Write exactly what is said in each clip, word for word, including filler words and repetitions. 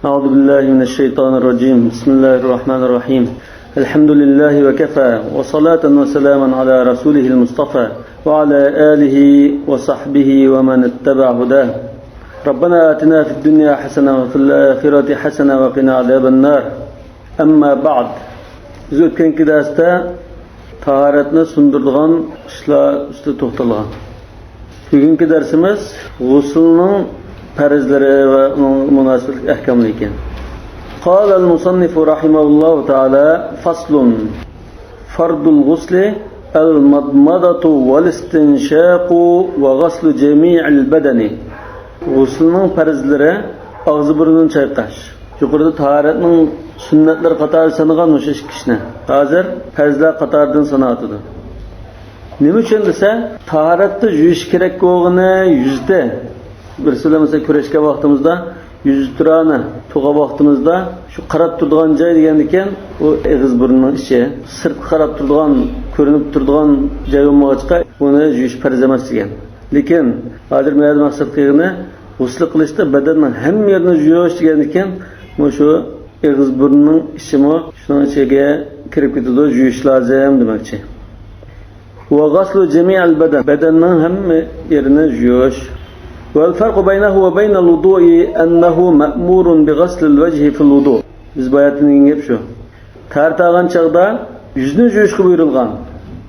أعوذ بالله من الشيطان الرجيم. بسم الله الرحمن الرحيم. الحمد لله وكفى، وصلاة وسلاما على رسوله المصطفى، وعلى آله وصحبه ومن اتبع هداه. ربنا آتنا في الدنيا حسنة وفي الآخرة حسنة وقنا عذاب النار. أما بعد. بىز ئۆتكەنكى دەرستە تاھارەتنى سۇندۇرىدىغان ئىشلار ئۈستىدە توختالغان. بۈگۈنكى دەرسىمىز غۇسلنىڭ پەرزلىرى ۋە ئۇنىڭغا مۇناسىۋەتلىك ئەھكاملىرى ئىكەن. قال المصنف رحمه الله تعالى: فصل. فرض الغسل المضمضة والاستنشاق وغسل جميع البدن. غۇسلنىڭ پەرزلىرى: ئاغزى بۇرنىنى چايقاش. يۇقىرىدا تاھارەتنىڭ سۈننەتلىرى قاتارىدا سانىغان مۇشۇ ئىككى ئىشنى. ھازىر پەرزلەر قاتارىدىن ساناۋاتىدۇ. نېمە ئۈچۈن دېسە، تاھارەتتە يۇيۇش كېرەك بولغىنى يۈزدە. بىرسى بىلەن مەسىلەن كۆرۈشكەن ۋاقتىمىزدا يۈزتۇرانە تۇرغان ۋاقتىمىزدا شۇ قاراپ تۇرىدىغان جاي دېگەندىكىن، ئۇ ئېغىز بۇرنىنىڭ ئىچى. سىرتقا قاراپ تۇرىدىغان، كۆرۈنۈپ تۇرىدىغان جاي بولمىغاچقا، بۇنى يۇيۇش پەرز ئەمەس دېگەن. لېكىن ھازىر بۇ يەردە مەقسەت قىلغىنى، غۇسلى قىلىشتا بەدەننىڭ ھەممە يېرىنى يۇيۇش دېگەندىكىن، مۇشۇ ئېغىز بۇرنىنىڭ ئىچىمۇ شۇنىڭ ئىچىگە كىرىپ كېتىدۇ، يۇيۇش لازىم دېمەكچى. وغسل جميع البدن، بەدەننىڭ ھەممە يېرىنى يۇيۇش. والفرق بينه وبين الوضوء أنه مأمور بغسل الوجه في الوضوء. بىز باياتىن دېگەن گەپ شۇ. تاھارەت ئالغان چاغدا يۈزنى يۇيۇشقا بۇيرۇلغان.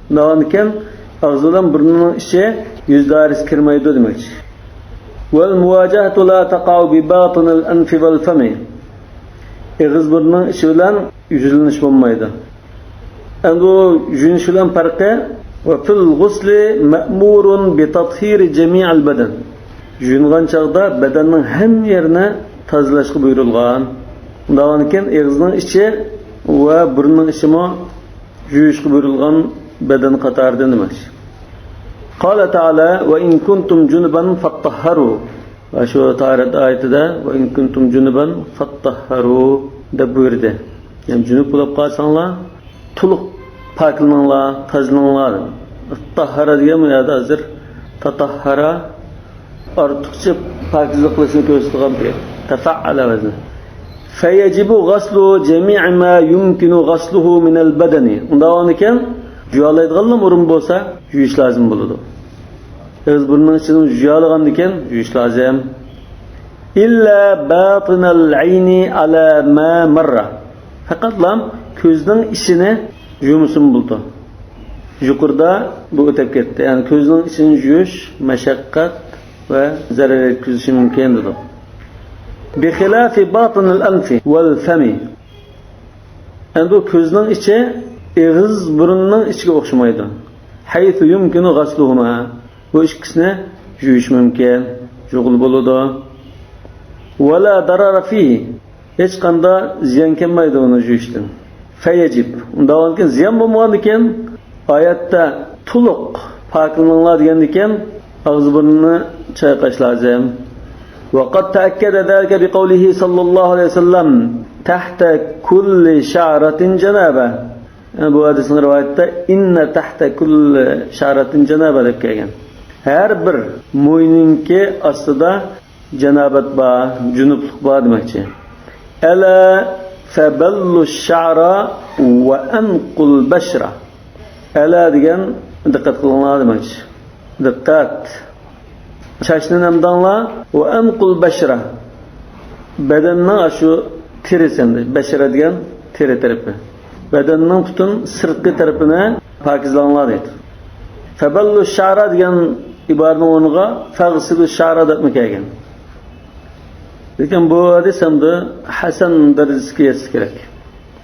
ئۇنداقكەن ئاغزى بىلەن بۇرنىنىڭ ئىچى يۈز دائىرىسىگە كىرمەيدۇ دېمەكچى. والمواجهة لا تقع بباطن الأنف والفم. ئېغىز بۇرنىنىڭ ئىچى بىلەن يۈزلىنىش بولمايدۇ. ئەمدى بۇ يۇيۇنۇش بىلەن پەرقى، وفي الغسل مأمور بتطهير جميع البدن. يۇيۇنغان چاغدا بەدەننىڭ ھەممە يېرىنى تازىلاشقا بۇيرۇلغان. ئۇنداقكەن ئېغىزنىڭ ئىچى ۋە بۇرنىنىڭ ئىچىمۇ يۇيۇشقا بۇيرۇلغان بەدەن قاتارىدىن دېمەكچى. قال تعالى: وإن كنتم جنبا فاطهروا. ۋە شۇ تاھارەت ئايىتىدە، وإن كنتم جنبا فاطهروا دەپ بۇيرۇدى. يەنى جۈنۈپ بولۇپ قالساڭلار، تولۇق پاكلىنىڭلار، تازىلىنىڭلار. تاھھارا دېگەن بۇ يەردە ھازىر تاتاھھارا، ئارتۇقچە پاكىزلىق قىلىشنى كۆرسىتىدىغان پېئىل. تەفەئەلە ۋەزنى. فيجب غسل جميع ما يمكن غسله من البدن. ئۇنداق بولغاندىكىن، يۇيالايدىغانلا ئورۇن بولسا، يۇيۇش لازىم بولىدۇ. ئېغىز بۇرنىنىڭ ئىچىنى يۇيالىغاندىكىن، يۇيۇش لازىم. إلا باطن العين على ما مر. پەقەتلا كۆزنىڭ ئىچىنى يۇمىسىمۇ بولىدۇ. يۇقىرىدا بۇ ئۆتۈپ كەتتى. يەنى كۆزنىڭ ئىچىنى يۇيۇش مەشەققەت ۋە زەرەر يەتكۈزۈشى مۇمكىن دېدۇق. بخلاف باطن الأنف والفم. ئەمدى بۇ كۆزنىڭ ئىچى ئېغىز بۇرۇننىڭ ئىچىگە ئوخشىمايدۇ. حيث يمكن غسلهما. بۇ ئىككىسىنى يۇيۇش مۇمكىن، يۇغىلى بولىدۇ. ولا ضرر فيه. ھېچقانداق زىيان كەلمەيدۇ ئۇنى يۇيۇشتىن. فيجب. ئۇنداق بولغاندىكىن زىيان بولمىغاندىكىن، ئايەتتە تولۇق پاكلىنىڭلار دېگەندىكىن، ئاغزى بۇرنىنى چايقاش لازىم. وقد تأكد ذلك بقوله صلى الله عليه وسلم: تحت كل شعرة جنابة. يەنى بۇ ھەدىسنىڭ رىۋايىتىدە: إن تحت كل شعرة جنابة دەپ كەلگەن. ھەر بىر موينىڭكى ئاستىدا جانابەت بار، جۇنۇپلۇق بار دېمەكچى. ألا فبلوا الشعر وأنقوا البشرة. ئەلا دېگەن دىققەت قىلىڭلار دېمەكچى. دىققەت. چاچنى نەمدەڭلار. وأنقوا البشرة. بەدەننىڭ ئاشۇ تېرىسى ئەمدى. بەشرە دېگەن تېرە تەرىپى. بەدەننىڭ پۈتۈن سىرتقى تەرىپىنى پاكىزلاڭلار دەيدۇ. فبلوا الشعر دېگەن ئىبارىنىڭ ئورنىغا فاغسلوا الشعر دەپمۇ كەلگەن. لېكىن بۇ ھەدىس ئەمدى ھەسەن دەرىجىسىگە يەتسە كېرەك.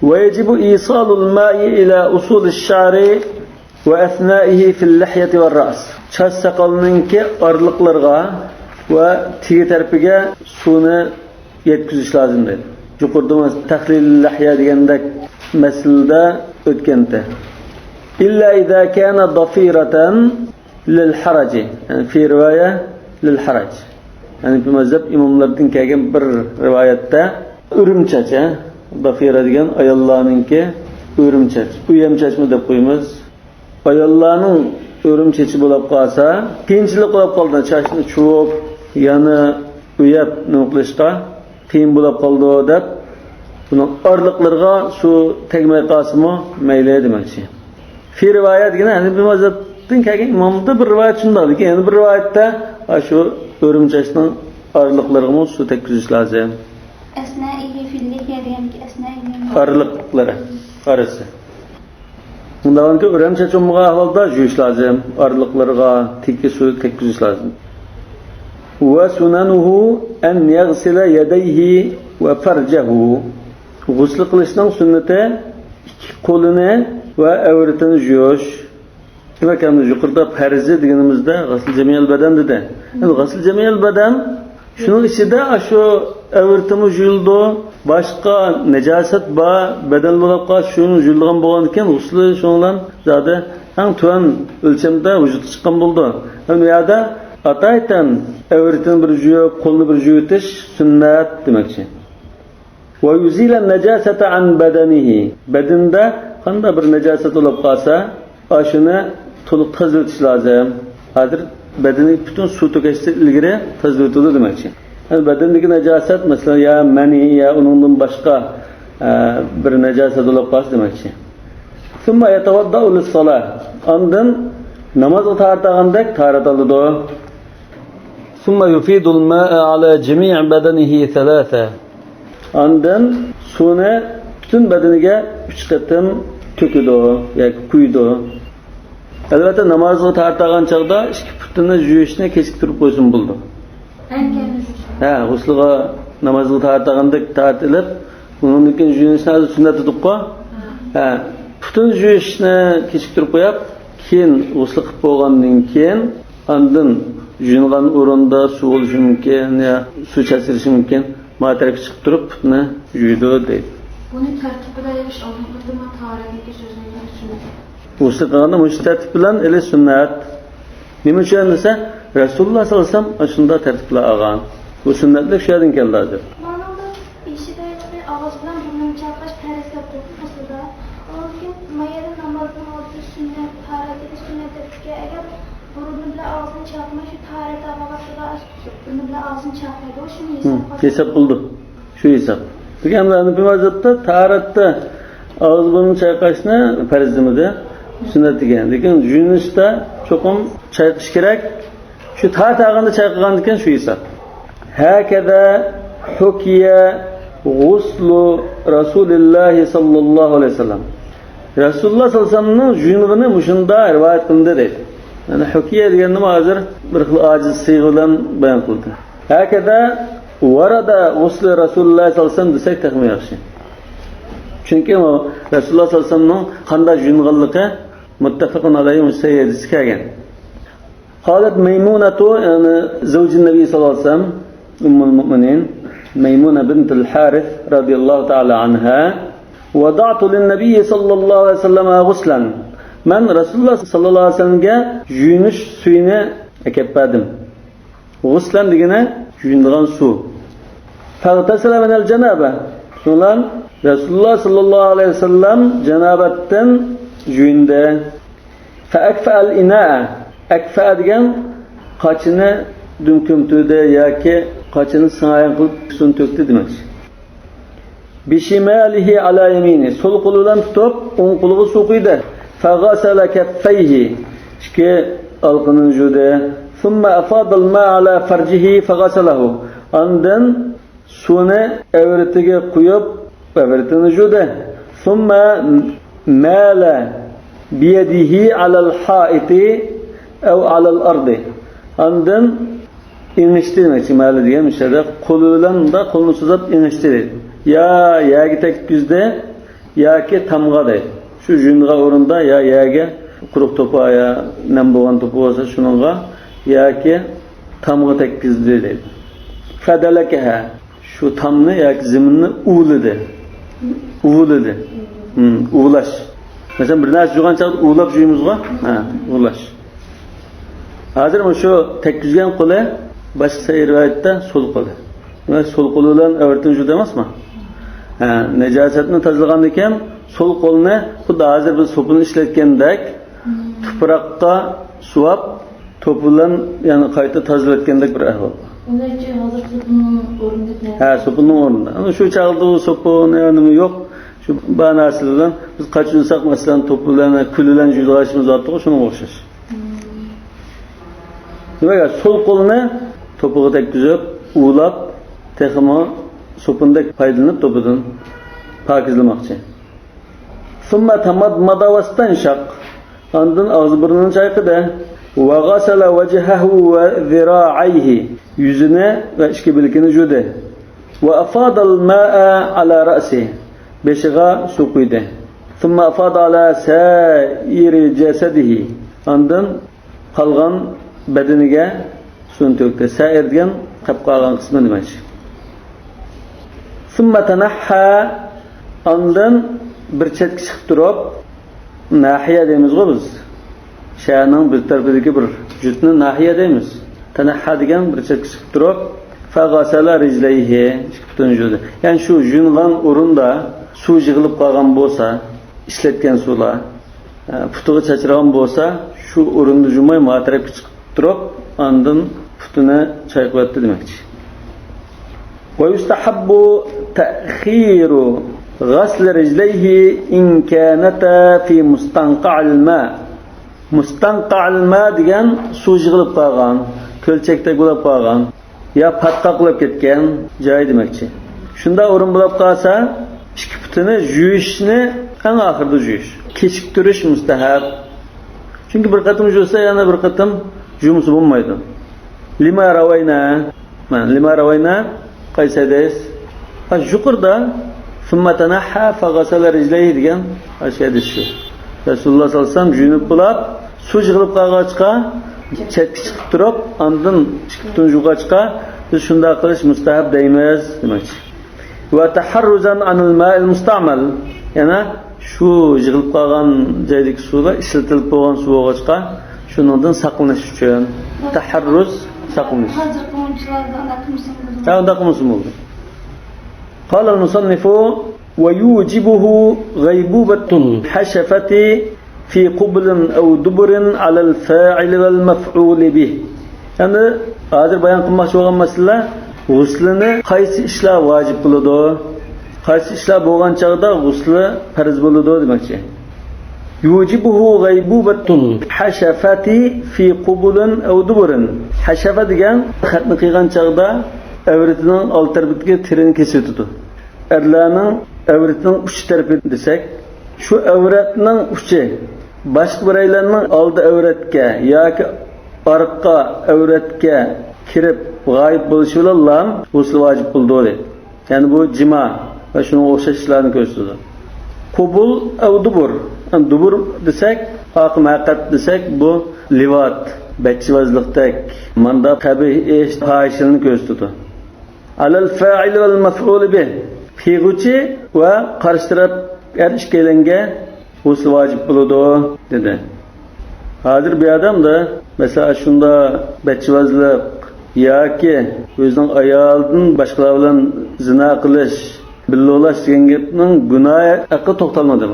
ويجب إيصال الماء إلى أصول الشعر وأثنائه في اللحية والرأس. چاچ ساقالنىڭكى ئارىلىقلىرىغا ۋە تېگى تەرىپىگە سۇنى يەتكۈزۈش لازىم دەيدۇ. يۇقىرىدا تەخلىل لەھيە دېگەندەك مەسىلىدە ئۆتكەنتى. إلا إذا كان ضفيرة للحرج. يەنى في رواية للحرج. ھەنىفىي مەزھەپ ئىماملىرىدىن كەلگەن بىر رىۋايەتتە ئۆرۈم چاچ، ھە؟ ضفيرة دېگەن ئاياللارنىڭكى ئۆرۈم چاچ. ئۆيەم چاچمۇ دەپ قويىمىز. ئاياللارنىڭ ئۆرۈم چېچى بولۇپ قالسا، قىيىنچىلىق بولۇپ قالدى، چاچنى چۇۋۇپ، يەنە ئۆيەپ نېمە قىلىشقا، قىيىن بولۇپ قالىدۇ دەپ، بۇنىڭ ئارىلىقلىرىغا سۇ تەگمەي قالسىمۇ مەيلى دېمەكچى. في رواية دېگىنى ھەنەفىي مەزھەپتىن كەلگەن ئىمامدا بىر رىۋايەت شۇنداق، لېكىن يەنە بىر رىۋايەتتە شۇ ئۆرۈم چاچنىڭ ئارىلىقلىرىغىمۇ سۇ تەگكۈزۈش لازىم. أثنائه في اللحية دېگەنكى، أثنائه. ئارىلىقلىرى ئارىسى. مۇنداق بولغانكى، ئۆرۈم چاچ ئۇنمىغان ئەھۋالدا يۇيۇش لازىم، ئارىلىقلىرىغا تېكى سۇ تەگكۈزۈش لازىم. وسننه أن يغسل يديه وفرجه. غۇسلى قىلىشنىڭ سۈننىتى ئىككى قولىنى ۋە ئەۋرىتىنى يۇيۇش. دېمەك، ئەمدى يۇقىرىدا پەرزى دېگىنىمىزدە غەسل جەمئىيەل بەدەن دېدى. ئەمدى غەسل جەمئىيەل بەدەن شۇنىڭ ئىچىدە ئاشۇ ئەۋرىتىمۇ يۇيۇلىدۇ، باشقا نەجاسەت بار، بەدەن بولۇپ قالسا شۇنى يۇيۇلىدىغان بولغاندىكىن، غۇسلى شۇنىڭ بىلەن زادى ئەڭ تۆۋەن ئۆلچەمدە ۋۇجۇدقا چىققان بولىدۇ. ھەم بۇ يەردە ئاتايىتەن ئەۋرىتىنى بىر يۇيۇپ، قولىنى بىر يۇيۇۋېتىش سۈننەت دېمەكچى. ويزيل النجاسة عن بدنه. بەدىنىدە قانداق بىر نەجاسەت بولۇپ قالسا، ئاشۇنى تولۇق تازىلىتىش لازىم. ھازىر بەدىنىگە پۈتۈن سۇ تۆكەشتىن ئىلگىرى تازىلىتىدۇ دېمەكچى. يەنى بەدەندىكى نەجاسەت، مەسىلەن، يا مەنىي، يا ئۇنىڭدىن باشقا، ئە، بىر نەجاسەت بولۇپ قالسا دېمەكچى. ثم يتوضأ للصلاة. ئاندىن نامازغا تاھارەت ئالغاندەك تاھارەت ئالىدۇ. ثم يفيض الماء على جميع بدنه ثلاثة. ئاندىن سۇنى پۈتۈن بەدىنىگە ئۈچ قېتىم تۆكىدۇ ياكى قۇيىدۇ. ئەلۋەتتە، نامازغا تارتىدىغان چاغدا ئىككى پۇتىنى يۇيۇشنى كېچىكتۈرۈپ قويسىمۇ بولىدۇ. ھە، غۇسلىغا، نامازغا تارتىدىغاندەك تارتىلىپ، ئۇنىڭدىن كېيىن يۇيۇنۇشنى ھازىر سۈننەت دېدۇققۇ. ھە، پۇتىنى يۇيۇشنى كېچىكتۈرۈپ قويۇپ، كېيىن غۇسلى قىلىپ بولغاندىن كېيىن، ئاندىن يۇيۇنغان ئورۇندا سۇ بولۇشى مۇمكىن، يا سۇ چاچرىشى مۇمكىن. ما تەرەپكە چىقىپ تۇرۇپ پۇتنى يۇيىدۇ دەيدۇ. بۇنى تەرتىپ بىلەن ئېلىش ئالدىنقىدىمۇ تاھارەتنىڭكى سۆزلىگەن سۈننەت. غۇسلى قىلغاندا مۇشۇ تەرتىپ بىلەن ئېلىش سۈننەت. نېمە ئۈچۈن دېسە، رەسۇلۇللا ساللاللاھۇ ئەلەيھى ۋەسەللەم ئاشۇنداق تەرتىپ بىلەن ئالغان. بۇ سۈننەتلىك شۇ يەردىن كەلدى ھازىر. مانىڭدا بېشىدىكى ئاغزى بىلەن بۇرنىنى چايقاش پەرز دەپ تۇردى غۇسلىدا. ئاندىن كېيىن ما يەردە نامازنىڭ ئالدىدا سۈننەت، تاھارەت ئېلىش سۈننەت دەپتىكەن. ئەگەر بۇرنى بىلەن ئاغزىنى چايقىماي شۇ تاھارەت ئالغان ۋاقتىدا بۇرنى بىلەن ئاغزىنى چايقايدۇ، شۇنى ھىم، ھېساب قىلسا. ھېساب بولىدۇ. شۇ ھېساب. لېكىن ئەمدى ھەنەفىي مەزھەپتە تاھارەتتە ئاغزى بۇرنىنى چايقاشنى پەرز دېمىدى، سۈننەت دېگەن. لېكىن يۇيۇنۇشتا چوقۇم چايقىش كېرەك. شۇ تاھارەت ئالغاندا چايقىغاندىكىن شۇ ھېساب. هكذا حكي غسل رسول الله صلى الله عليه وسلم. رەسۇلۇللا ساللاللاھۇ ئەلەيھى ۋەسەللەمنىڭ يۇيۇنغىنى مۇشۇنداق رىۋايەت قىلىندى دەيدۇ. يەنى ھۇكىيە دېگەننىمۇ ھازىر بىر خىل ئاجىز سىيغا بىلەن بايان قىلدى. هكذا ورد غسل رسول الله صلى الله عليه وسلم دېسەك تېخىمۇ ياخشى. چۈنكى ئۇ رەسۇلۇللا ساللاللاھۇ ئەلەيھى ۋەسەللەمنىڭ قانداق يۇيۇنغانلىقى مۇتتەپەقۇن ئەلەيھى مۇسەييەدىسى كەلگەن. قالت ميمونة، يعني زوج النبي صلى الله عليه وسلم، أم المؤمنين، ميمونة بنت الحارث رضي الله تعالى عنها، وضعت للنبي صلى الله عليه وسلم غسلا. مەن رەسۇلۇللا ساللاللاھۇ ئەلەيھى ۋەسەللەمگە يۇيۇنۇش سۈيىنى ئەكەپ بەردىم. غۇسلەن دېگىنى يۇيۇنىدىغان سۇ. فاغتسل من الجنابة. شۇنىڭ بىلەن رەسۇلۇللا ساللاللاھۇ ئەلەيھى ۋەسەللەم جانابەتتىن يۇيۇندى. فأكفأ الإناء. ئەكفەئە دېگەن قاچىنى دۈم كۆمتۈردى ياكى قاچىنى سىڭايان قىلىپ سۇنى تۆكتى دېمەكچى. بشماله على يمينه. سول قولى بىلەن تۇتۇپ، ئوڭ قولىغا سۇ قۇيدى. فغسل كفيه. ئىككى ئالىقىنى يۇدى. ثم أفاض الماء على فرجه فغسله. ئاندىن سۇنى ئەۋرىتىگە قۇيۇپ، ئەۋرىتىنى يۇدى. ثم مال بيده على الحائط أو على الأرض. ئاندىن ئېڭىشتى دېمەكچى، مالى دېگەن مۇشۇ يەردە قولى بىلەن مۇنداق قولىنى سوزۇپ ئېڭىشتى دەيدۇ. يا يەرگە تەگكۈزدى، ياكى تامغا دەيدۇ. شۇ يۇيۇنغان ئورۇندا يا يەرگە قۇرۇق توپا يا نەم بولغان توپا بولسا شۇنىڭغا ياكى تامغا تەگكۈزدى دەيدۇ. فدلكها. شۇ تامنى ياكى زېمىننى ئۇۋىلىدى. ئۇۋىلىدى. ھىم، ئۇۋىلاش. مەسىلەن، بىر نەرسە يۇغان چاغدا ئۇۋىلاپ يۇيىمىزغۇ؟ ھە، ئۇۋىلاش. ھازىر مۇشۇ تەگكۈزگەن قولى باشقا سەھىھ رىۋايەتتە سول قولى. دېمەك، سول قولى بىلەن ئەۋرىتىنى يۇدى ئەمەسمۇ؟ ھە، نەجاسەتنى تازىلىغاندىن كېيىن سول قولىنى خۇددى ھازىر بىز سوپۇن ئىشلەتكەندەك تۇپراققا سۇۋاپ، توپا بىلەن يەنە قايتا تازىلىۋەتكەندەك بىر ئەھۋال. ئۇنىڭ ئۈچۈن ھازىر سوپۇننىڭ ئورنىدا. ھە، سوپۇننىڭ ئورنىدا. ئەنە شۇ چاغدا ئۇ سوپۇن، يا نېمە يوق. شۇ بار نەرسىلەر بىلەن بىز قاچان يۈرسەك، مەسىلەن، توپا بىلەن، كۈل بىلەن يۈرىدىغان ئىشىمىز بارتتۇغۇ، شۇنىڭغا ئوخشاش. دېمەك، سول قولنى توپىغا تەگكۈزۈپ، ئۇۋىلاپ، تېخىمۇ سوپۇندەك پايدىلىنىپ توپىدىن پاكىزلىماقچى. ثم تمضمض واستنشق. ئاندىن ئاغزى بۇرنىنى چايقىدى. وغسل وجهه وذراعيه. يۈزىنى ۋە ئىككى بىلىكىنى يۇدى. وأفاض الماء على رأسه. بېشىغا سۇ قۇيدى. ثم أفاض على سائر جسده. ئاندىن قالغان بەدىنىگە سۇنى تۆكتى. سائىر دېگەن قېلىپ قالغان قىسمى دېمەكچى. ثم تنحى، ئاندىن بىر چەتكە چىقىپ تۇرۇپ، ناھىيە دەيمىزغۇ بىز. شەھەرنىڭ بىر تەرىپىدىكى بىر جۇتنى ناھىيە دەيمىز. تەنەھھا دېگەن بىر چەتكە چىقىپ تۇرۇپ، فغسل رجليه، ئىككى پۇتىنى يۇدى. يەنى شۇ يۇيۇنغان ئورۇندا سۇ يىغىلىپ قالغان بولسا، ئىشلەتكەن سۇلار، ئە، پۇتىغا چاچرىغان بولسا، شۇ ئورۇندا يۇماي، ما تەرەپكە چىقىپ تۇرۇپ، ئاندىن پۇتىنى چايقىۋەتتى دېمەكچى. ويستحب تأخير غسل رجليه إن كانتا في مستنقع الماء. مۇستەنقەئىل ماء دېگەن سۇ يىغىلىپ قالغان، كۆلچەكتەك بولۇپ قالغان يا پاتقاق بولۇپ كەتكەن جاي دېمەكچى. شۇنداق ئورۇن بولۇپ قالسا، ئىككى پۇتىنى يۇيۇشنى ئەڭ ئاخىرىدا يۇيۇش. كېچىكتۈرۈش مۇستەھەب. چۈنكى بىر قېتىم يۇسا، يەنە بىر قېتىم يۇمىسا بولمايدۇ. لما روينا، مانا، لما روينا، قايسى ھەدىس؟ ھە، يۇقىرىدا، ثم تنحى فغسل رجليه دېگەن ئاشۇ ھەدىس شۇ. رەسۇلۇللاھ سەللەللاھۇ ئەلەيھى ۋەسەللەم يۇيۇنۇپ بولاپ، سۇ يىغىلىپ قالغاچقا، چەتكە چىقىپ تۇرۇپ، ئاندىن ئىككى پۇتىنى يۇغاچقا، بىز شۇنداق قىلىش مۇستەھەب دەيمىز دېمەكچى. وتحرزا عن الماء المستعمل. يەنە شۇ يىغىلىپ قالغان جايدىكى سۇلار ئىشلىتىلىپ بولغان سۇ بولغاچقا، شۇنىڭدىن ساقلىنىش ئۈچۈن. تەھەررۇز، ساقلىنىش. ھازىرقى ئۇنچىلاردا ئانداق قىلمىسىمۇ بولىدۇ. ھە، ئانداق قىلمىسىمۇ بولىدۇ. قال المصنف: ويوجبه غيبوبة الحشفة في قبل أو دبر على الفاعل والمفعول به. يەنى ھازىر بايان قىلماقچى بولغان مەسىلىلەر، غۇسلىنى قايسى ئىشلار ۋاجىپ قىلىدۇ؟ قايسى ئىشلار بولغان چاغدا غۇسلى پەرز بولىدۇ دېمەكچى. يوجبه غيبوبة الحشفة في قبل أو دبر. ھەشەفە دېگەن خەتنە قىلغان چاغدا ئەۋرىتىنىڭ ئالدى تەرىپىدىكى تېرىنى كېسىۋېتىدۇ. ئەرلەرنىڭ ئەۋرىتىنىڭ ئۇچ تەرىپى دېسەك، شۇ ئەۋرەتنىڭ ئۇچى باشقا بىرەيلەننىڭ ئالدى ئەۋرەتكە ياكى ئارقا ئەۋرەتكە كىرىپ غايىب بولۇشى بىلەنلا غۇسلى ۋاجىپ بولىدۇ دەيدۇ. يەنى بۇ جىما ۋە شۇنىڭغا ئوخشاش ئىشلارنى كۆرسىتىدۇ. قۇبۇل ئەۋ دۇبۇر. يەنى دۇبۇر دېسەك، ئارقا مەقئەت دېسەك، بۇ لىۋات، بەچچىۋازلىقتەك، ماندا قەبىھ ئىش، پاھىشىلىكنى كۆرسىتىدۇ. على الفاعل والمفعول به. قىلغۇچى ۋە قارشى تەرەپ ھەر ئىككىيلەنگە غۇسلى ۋاجىپ بولىدۇ، دېدى. ھازىر بۇ ئادەمدە، مەسىلەن، شۇنداق بەچچىۋازلىق ياكى ئۆزىنىڭ ئايالىدىن باشقىلار بىلەن زىنا قىلىش، بىللە ئۇخلاش دېگەن گەپنىڭ گۇناھى ھەققىدە توختالمىدى.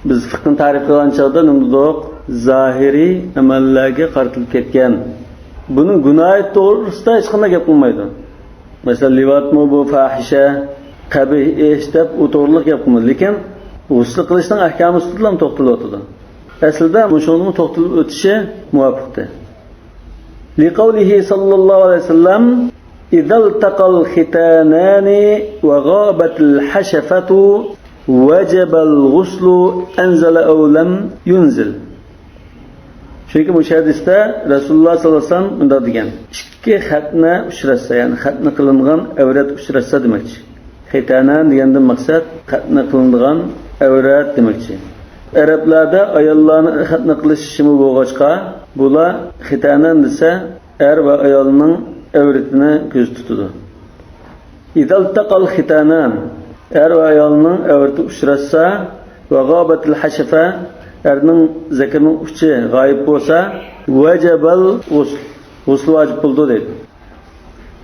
بىز فىقھنى تەرىپ قىلغان چاغدا نېمە دېدۇق؟ زاھىرىي ئەمەللەرگە قارىتىلىپ كەتكەن. بۇنىڭ گۇناھى توغرىسىدا ھېچقانداق گەپ قىلمايدۇ. مەسىلەن، لىۋاتمۇ بۇ پاھىشە، قەبىھ ئىش دەپ ئۇ توغرىلىق گەپ قىلمىدى. لېكىن غۇسلى قىلىشنىڭ ئەھكامى ئۈستىدىلا توختىلىۋاتىدۇ. ئەسلىدە مۇشۇنىڭغىمۇ توختىلىپ ئۆتۈشى مۇۋاپىقتى. لقوله صلى الله عليه وسلم: إذا التقى الختانان وغابت الحشفة وجب الغسل أنزل أو لم ينزل. چۈنكى مۇشۇ ھەدىستە رەسۇلۇللاھ سەللەللاھۇ ئەلەيھى ۋەسەللەم مۇنداق دېگەن: ئىككى خەتنە ئۇچراشسا، يەنى خەتنە قىلىنغان ئەۋرەت ئۇچراشسا دېمەكچى. خىتانان دېگەندىن مەقسەت خەتنە قىلىنىدىغان ئەۋرەت دېمەكچى. ئەرەبلەردە ئاياللارنى خەتنە قىلىش ئىشىمۇ بولغاچقا، بۇلار خىتانان دېسە، ئەر ۋە ئايالنىڭ ئەۋرىتىنى كۆزدە تۇتىدۇ. إذا التقى الختانان، ئەر ۋە ئايالنىڭ ئەۋرىتى ئۇچراشسا، وغابت الحشفة، ئەرنىڭ زەكىرىنىڭ ئۇچى غايىب بولسا، وجب الغسل، غۇسلى ۋاجىپ بولىدۇ دەيدۇ.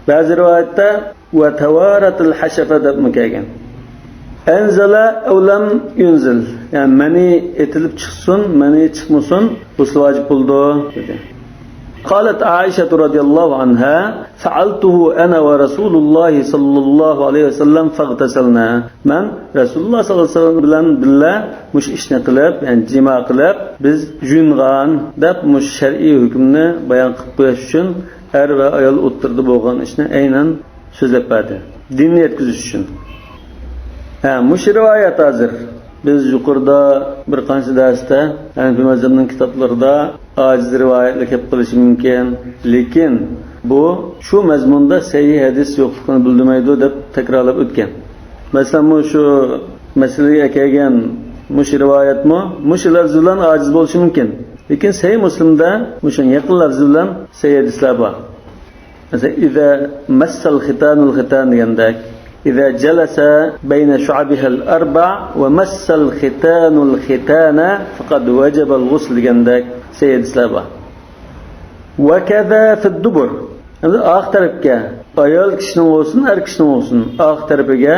بەزى رىۋايەتتە وتوارت الحشفة دەپمۇ كەلگەن. أنزل أو لم ينزل، يەنى مەنى ئېتىلىپ چىقسۇن، مەنى چىقمىسۇن، غۇسلى ۋاجىپ بولىدۇ دېدى. قالت عائشة رضي الله عنها: فعلته أنا ورسول الله صلى الله عليه وسلم فاغتسلنا. مەن رەسۇلۇللاھ سەللەللاھۇ ئەلەيھى ۋەسەللەم بىلەن بىللە مۇشۇ ئىشنى قىلىپ، يەنى جىما قىلىپ، بىز يۇيۇنغان، دەپ مۇشۇ شەرئىي ھۆكۈمنى بايان قىلىپ قويۇش ئۈچۈن ئەر ۋە ئايال ئوتتۇرىدا بولغان ئىشنى ئەينەن سۆزلەپ بەردى. دىننى يەتكۈزۈش ئۈچۈن. ھە، مۇشۇ رىۋايەت ھازىر. بىز يۇقىرىدا بىر قانچە دەرستە ھەنىفىي مەزھەپنىڭ كىتابلىرىدا ئاجىز رىۋايەتلەر كەپ قېلىشى مۇمكىن. لېكىن بۇ شۇ مەزمۇندا سەھىھ ھەدىس يوقلۇقىنى بىلدۈرمەيدۇ دەپ تەكرارلاپ ئۆتكەن. مەسىلەن، مۇشۇ مەسىلىگە ئەكەلگەن مۇشۇ رىۋايەتمۇ مۇشۇ لەفزى بىلەن ئاجىز بولۇشى مۇمكىن. لېكىن سەھىھ مۇسلىمدا مۇشۇنىڭ يېقىن لەفزى بىلەن سەھىھ ھەدىسلەر بار. مەسىلەن، «إذا مس الختان الختان» دېگەندەك، «إذا جلس بين شعبها الأربع ومس الختان الختان فقد وجب الغسل» دېگەندەك سەھىھ ھەدىسلەر بار. «وكذا في الدبر». ئەمدى ئارقا تەرەپكە، ئايال كىشىنىڭ بولسۇن، ئەر كىشىنىڭ بولسۇن، ئارقا تەرىپىگە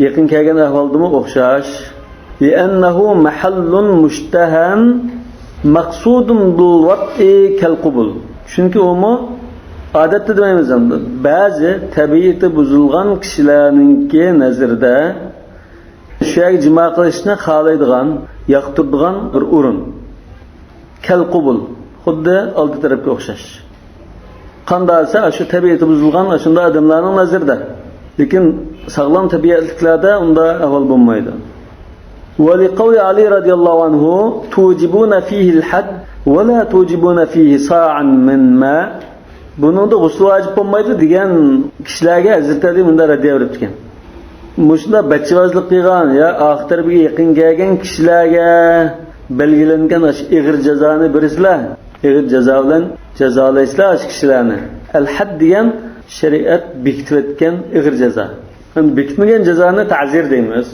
يېقىن كەلگەن ئەھۋالدىمۇ ئوخشاش. لأنه محل مشتهى مقصود بالوطء كالقبل. چۈنكى ئۇمۇ ئادەتتە دېمەيمىز، بەزى تەبىئىتى بۇزۇلغان كىشىلەرنىڭكى نەزىرىدە شۇ يەرگە جىما قىلىشنى خالايدىغان، ياقتۇرىدىغان بىر ئورۇن. كالقبل، خۇددى ئالدى تەرەپكە ئوخشاش. قانداق دېسە، شۇ تەبىئىتى بۇزۇلغان، شۇنداق ئادەملەرنىڭ نەزىرىدە. لېكىن ساغلام تەبىئەتلىكلەردە ئۇنداق ئەھۋال بولمايدۇ. ولقول علي رضي الله عنه: توجبون فيه الحد ولا توجبون فيه صاعا من ماء. بۇنىڭدا غۇسۇل ۋاجىپ بولمايدۇ دېگەن كىشىلەرگە ھەزرىتى ئەلى مۇنداق رەددىيە بېرىپتىكەن. مۇشۇنداق بەچچىۋازلىق قىلغان يا ئاخىر تەرىپىگە يېقىن كەلگەن كىشىلەرگە بەلگىلەنگەن ئاشۇ ئېغىر جازانى بېرىسىلەر. ئېغىر جازا بىلەن جازالايسىلەر ئاشۇ كىشىلەرنى. ئەل-ھەد دېگەن شەرىئەت بېكىتىۋەتكەن ئېغىر جازا. ئەمدى بېكىتمىگەن جازانى تەزىر دەيمىز.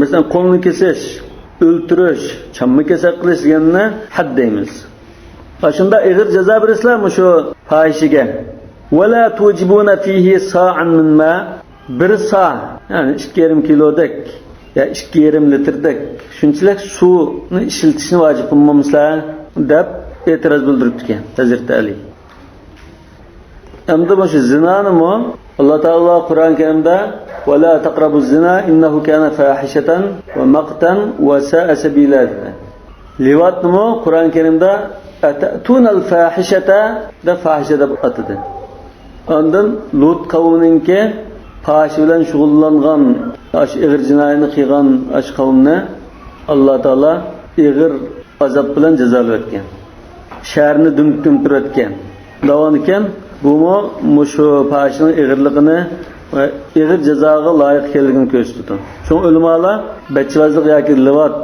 مەسىلەن، قولنى كېسىش، ئۆلتۈرۈش، چامما كېسەك قىلىش دېگەننى ھەد دەيمىز. ئاشۇنداق ئېغىر جازا بېرىسىلەر مۇشۇ پاھىشىگە. ولا توجبون فيه صاعا من ماء. بىر سا، يەنى ئىككى يېرىم كىلودەك يا ئىككى يېرىم لىتىردەك شۇنچىلىك سۇنى ئىشلىتىشنى ۋاجىپ قىلمامسىلەر دەپ ئېتىراز بىلدۈرۈپتىكەن ھەزرىتى ئەلى. ئەمدى مۇشۇ زىنانىمۇ ئاللا تائالا قۇرئان كەرىمدە: ولا تقربوا الزنا إنه كان فاحشة ومقتا وساء سبيلا دېدى. لىۋاتنىمۇ قۇرئان كەرىمدە: أتأتون الفاحشة دەپ، فاھىشە دەپ ئاتىدى. ئاندىن لۇت قەۋمىنىڭكى پاھىشە بىلەن شۇغۇللانغان، ئاشۇ ئېغىر جىنايەتنى قىلغان ئاشۇ قەۋمنى ئاللا تائالا ئېغىر ئازاب بىلەن جازالىۋەتكەن. شەھەرنى دۈم-، دۈمدۈرۈۋەتكەن. دەۋامىكەن، بۇمۇ مۇشۇ پاھىشىنىڭ ئېغىرلىقىنى ۋە ئېغىر جازاغا لايىق ئىكەنلىكىنى كۆرسىتىدۇ. شۇڭا ئۆلىمالار بەچچىۋازلىق ياكى لىۋات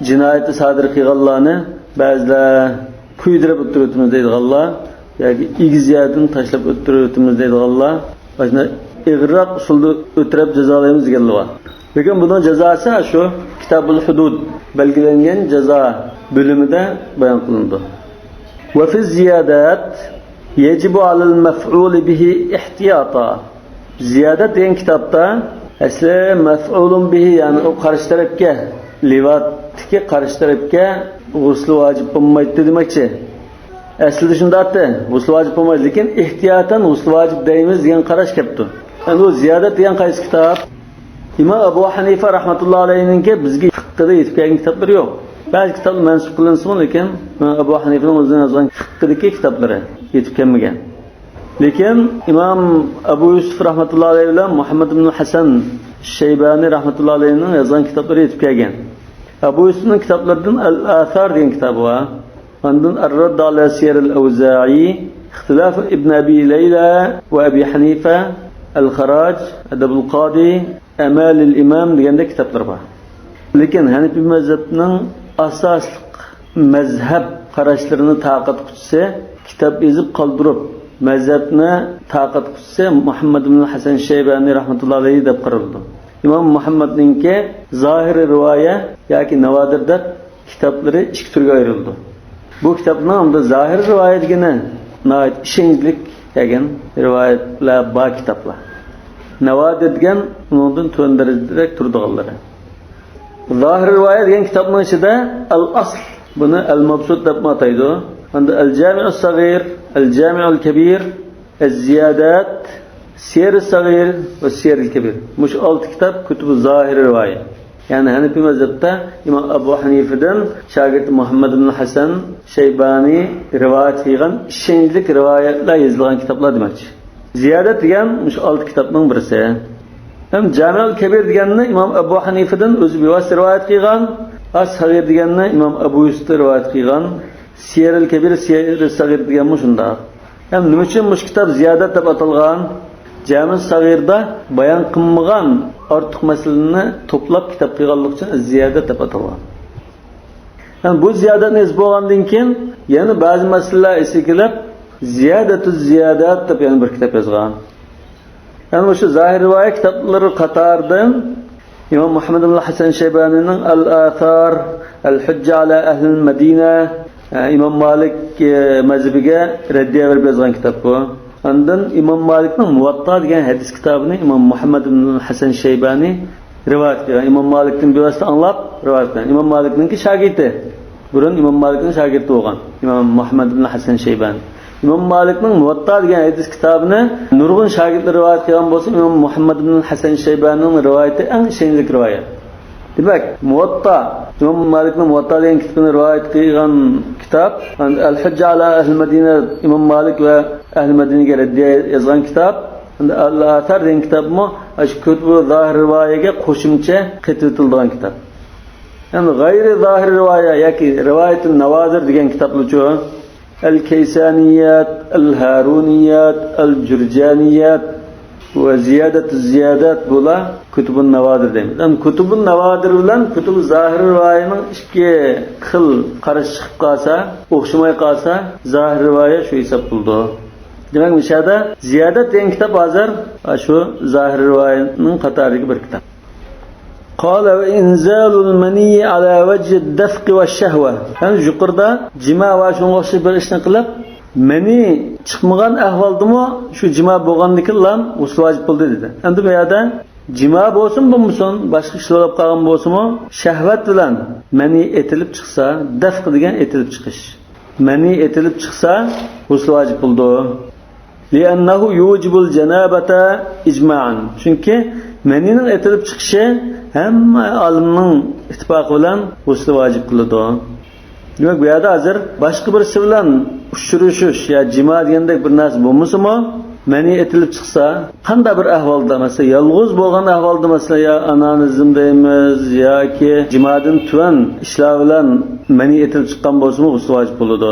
جىنايىتى سادىر قىلغانلارنى بەزىلەر كۆيدۈرۈپ ئۆلتۈرۈۋېتىمىز دەيدىغانلار ياكى ئېگىز يەردىن تاشلاپ ئۆلتۈرۈۋېتىمىز دەيدىغانلار مۇشۇنداق ئېغىرراق ئۇسۇلدا ئۆلتۈرۈپ جازالايمىز دېگەنلەر بار. لېكىن بۇنىڭ جازاسى شۇ كىتابۇل ھۇدۇد، بەلگىلەنگەن جازا بۆلۈمىدە بايان قىلىنىدۇ. وفي الزيادات يجب على المفعول به احتياطا. زىيادەت دېگەن كىتابتا ئەسلى مەفئۇلۇن بىھى، يەنى ئۇ قارشى تەرەپكە، لىۋاتتىكى قارشى تەرەپكە غۇسلى ۋاجىپ بولمايتتى دېمەكچى. ئەسلىدە شۇنداقتى، غۇسلى ۋاجىپ بولمايدۇ، لېكىن ئېھتىياتەن غۇسلى ۋاجىپ دەيمىز دېگەن قاراش كەپتۇ. ئەمدى بۇ زىيادەت دېگەن قايسى كىتاب؟ ئىمام ئەبۇ ھەنىفە رەھمەتۇللا ئەلەيھنىڭكى بىزگە فىققىدا يېتىپ كەلگەن كىتابلىرى يوق. بەزى كىتابلار مەنسۇخ قىلىنسىمۇ، لېكىن ئىمام ئەبۇ ھەنىفىنىڭ ئۆزىنىڭ يازغان فىققىدىكى كىتابلىرى يېتىپ كەلمىگەن. لېكىن ئىمام ئەبۇ يۈسۈف رەھمەتۇللا ئەلەيھ بىلەن مۇھەممەد ئىبن ھەسەن شەيبانى رەھمەتۇللا ئەلەيھنىڭ يازغان كىتابلىرى يېتىپ كەلگەن. ئەبۇ يۈسۈفنىڭ كىتابلىرىدىن ئەل-ئاسار دېگەن كىتابى بار. ئاندىن ئەر-رەدد ئەلا سىيەر ئەل-ئەۋزائى، ئىختىلاف ئىبن ئەبى لەيلا ۋە ئەبى ھەنىفە، ئەل-خاراج، ئەدەبۇل قادى، ئەمالىل ئىمام دېگەندەك كىتابلار بار. لېكىن ھەنىپىي مەزھەپنىڭ ئاساسلىق مەزھەپ قاراشلىرىنى تارقاتقۇچىسى، كىتاب يېزىپ قالدۇرۇپ مەزھەپنى تارقاتقۇچىسى مۇھەممەد ئىبن ھەسەن شەيبانى رەھمەتۇللا ئەلەيھ دەپ قارىلىدۇ. ئىمام مۇھەممەدنىڭكى زاھىرى رىۋايە ياكى ناۋادىر دەپ كىتابلىرى ئىككى تۈرگە ئايرىلىدۇ. بۇ كىتابنىڭ ئەمدى زاھىر رىۋايە دېگىنى ناھايىتى ئىشەنچلىك كەلگەن رىۋايەتلەر بار كىتابلار. ناۋادىر دېگەن ئۇنىڭدىن تۆۋەن دەرىجىدە تۇرىدىغانلىرى. زاھىر رىۋايە دېگەن كىتابنىڭ ئىچىدە ئەل-ئەسل، بۇنى ئەل-مەبسۇت دەپمۇ ئاتايدۇ. ئاندىن ئەل جامىئۇس سەغىر، ئەل جامىئۇل كەبىر، ئەز زىيادات، سىيەرۇس سەغىر ۋە سىيەرۇل كەبىر. مۇشۇ ئالتە كىتاب كۇتۇبۇ زاھىر رىۋايە. يەنى ھەنىفىي مەزھەپتە ئىمام ئەبۇ ھەنىفىدىن شاگىرتى مۇھەممەد ئىبن ھەسەن شەيبانى رىۋايەت قىلغان ئىشەنچلىك رىۋايەتلەر يېزىلغان كىتابلار دېمەكچى. زىيادەت دېگەن مۇشۇ ئالتە كىتابنىڭ بىرسى. ھەم جامىئۇل كەبىر دېگەننى ئىمام ئەبۇ ھەنىفىدىن ئۆزى بىۋاسىتە رىۋايەت قىلغان، ئەس سەغىر دېگەننى ئىمام ئەبۇ يۈسۈف رىۋايەت قىلغان، سىيەرۇل كەبىر، سىيەرۇس سەغىر دېگەنمۇ شۇنداق. ھەم نېمە ئۈچۈن مۇشۇ كىتاب زىيادەت دەپ ئاتالغان؟ جامىئۇس سەغىردا بايان قىلمىغان ئارتۇق مەسىلىنى توپلاپ كىتاب قىلغانلىقى ئۈچۈن زىيادەت دەپ ئاتالغان. ھەم بۇ زىيادەتنى يېزىپ بولغاندىن كېيىن يەنە بەزى مەسىلىلەر ئېسىگە كېلىپ، زىيادەتۇز زىيادات دەپ يەنە بىر كىتاب يازغان. يەنە مۇشۇ زاھىر رىۋايە كىتابلىرى قاتارىدىن ئىمام مۇھەممەد ئىبن ھەسەن شەيبانىنىڭ ئەل ئاسار، ئەل ھۇججە ئالا ئەھلىل مەدىنە، ئىمام مالىك، ئە، مەزھىپىگە رەددىيە بېرىپ يازغان كىتاب بۇ. ئاندىن ئىمام مالىكنىڭ مۇۋەتتا دېگەن ھەدىس كىتابىنى ئىمام مۇھەممەد ئىبن ھەسەن شەيبانى رىۋايەت قىلغان. ئىمام مالىكتىن بىۋاسىتە ئاڭلاپ رىۋايەت قىلغان. ئىمام مالىكنىڭكى شاگىرتى. بۇرۇن ئىمام مالىكنىڭ شاگىرتى بولغان ئىمام مۇھەممەد ئىبن ھەسەن شەيبانى. ئىمام مالىكنىڭ مۇۋەتتا دېگەن ھەدىس كىتابىنى نۇرغۇن شاگىرتلىرى رىۋايەت قىلغان بولسا، ئىمام مۇھەممەد ئىبن ھەسەن شەيبانىنىڭ رىۋايىتى ئەڭ ئىشەنچلىك رىۋايەت. دېمەك، مۇۋەتتا، ئىمام مالىكنىڭ مۇۋەتتا دېگەن كىتابىنى رىۋايەت قىلغان كىتاب، ئەل ھۇججە ئالا ئەھلى مەدىنە، ئىمام مالىك ۋە ئەھلى مەدىنىگە رەددىيە يازغان كىتاب، ئەل ئاسار دېگەن كىتابمۇ ئاشۇ كۇتۇبۇ زاھىر رىۋايەگە قوشۇمچە قېتىۋېتىلىدىغان كىتاب. يەنى غەيرى زاھىر رىۋايە ياكى رىۋايەتۇن ناۋادىر دېگەن كىتابلىرىچۇ؟ ئەل كەيسانىيات، ئەل ھارۇنىيات، ئەل جۇرجانىيات ۋە زىيادەتۇ زىيادات، بۇلار كۇتۇبۇن ناۋادىر دەيمىز. ئەمما كۇتۇبۇن ناۋادىر بىلەن كۇتۇبۇ زاھىر رىۋايەنىڭ ئىككى خىل قاراش چىقىپ قالسا، ئوخشىماي قالسا، زاھىر رىۋايە شۇ ھېساب بولىدۇ. دېمەك، مۇشۇ يەردە زىيادات دېگەن كىتاب ھازىر شۇ زاھىر رىۋايەنىڭ قاتارىدىكى بىر كىتاب. قال وإنزال المني على وجه الدفق والشهوة. يەنى يۇقىرىدا جىما ۋە شۇنىڭغا ئوخشاش بىر ئىشنى قىلىپ، مەنى چىقمىغان ئەھۋالدىمۇ شۇ جىما بولغاندىكىنلا غۇسل ۋاجىپ بولدى دېدى. ئەمدى بۇ يەردە جىما بولسۇن بولمىسۇن، باشقا ئىشلار بولۇپ قالغان بولسىمۇ، شەھۋەت بىلەن مەنى ئېتىلىپ چىقسا، دەفق دېگەن ئېتىلىپ چىقىش. مەنى ئېتىلىپ چىقسا، غۇسل ۋاجىپ بولىدۇ. لأنه يوجب الجنابة إجماعا. چۈنكى مەنىنىڭ ئېتىلىپ چىقىشى ھەممە ئالىمنىڭ ئىتتىپاقى بىلەن غۇسلى ۋاجىپ قىلىدۇ. دېمەك، بۇ يەردە ھازىر باشقا بىرسى بىلەن ئۇچرىشىش يا جىما دېگەندەك بىر نەرسە بولمىسىمۇ، مەنى ئېتىلىپ چىقسا، قانداق بىر ئەھۋالدا، مەسىلەن، يالغۇز بولغان ئەھۋالدا، مەسىلەن، يا ئانانىزم دەيمىز ياكى جىمادىن تۆۋەن ئىشلار بىلەن مەنى ئېتىلىپ چىققان بولسىمۇ، غۇسلى ۋاجىپ بولىدۇ.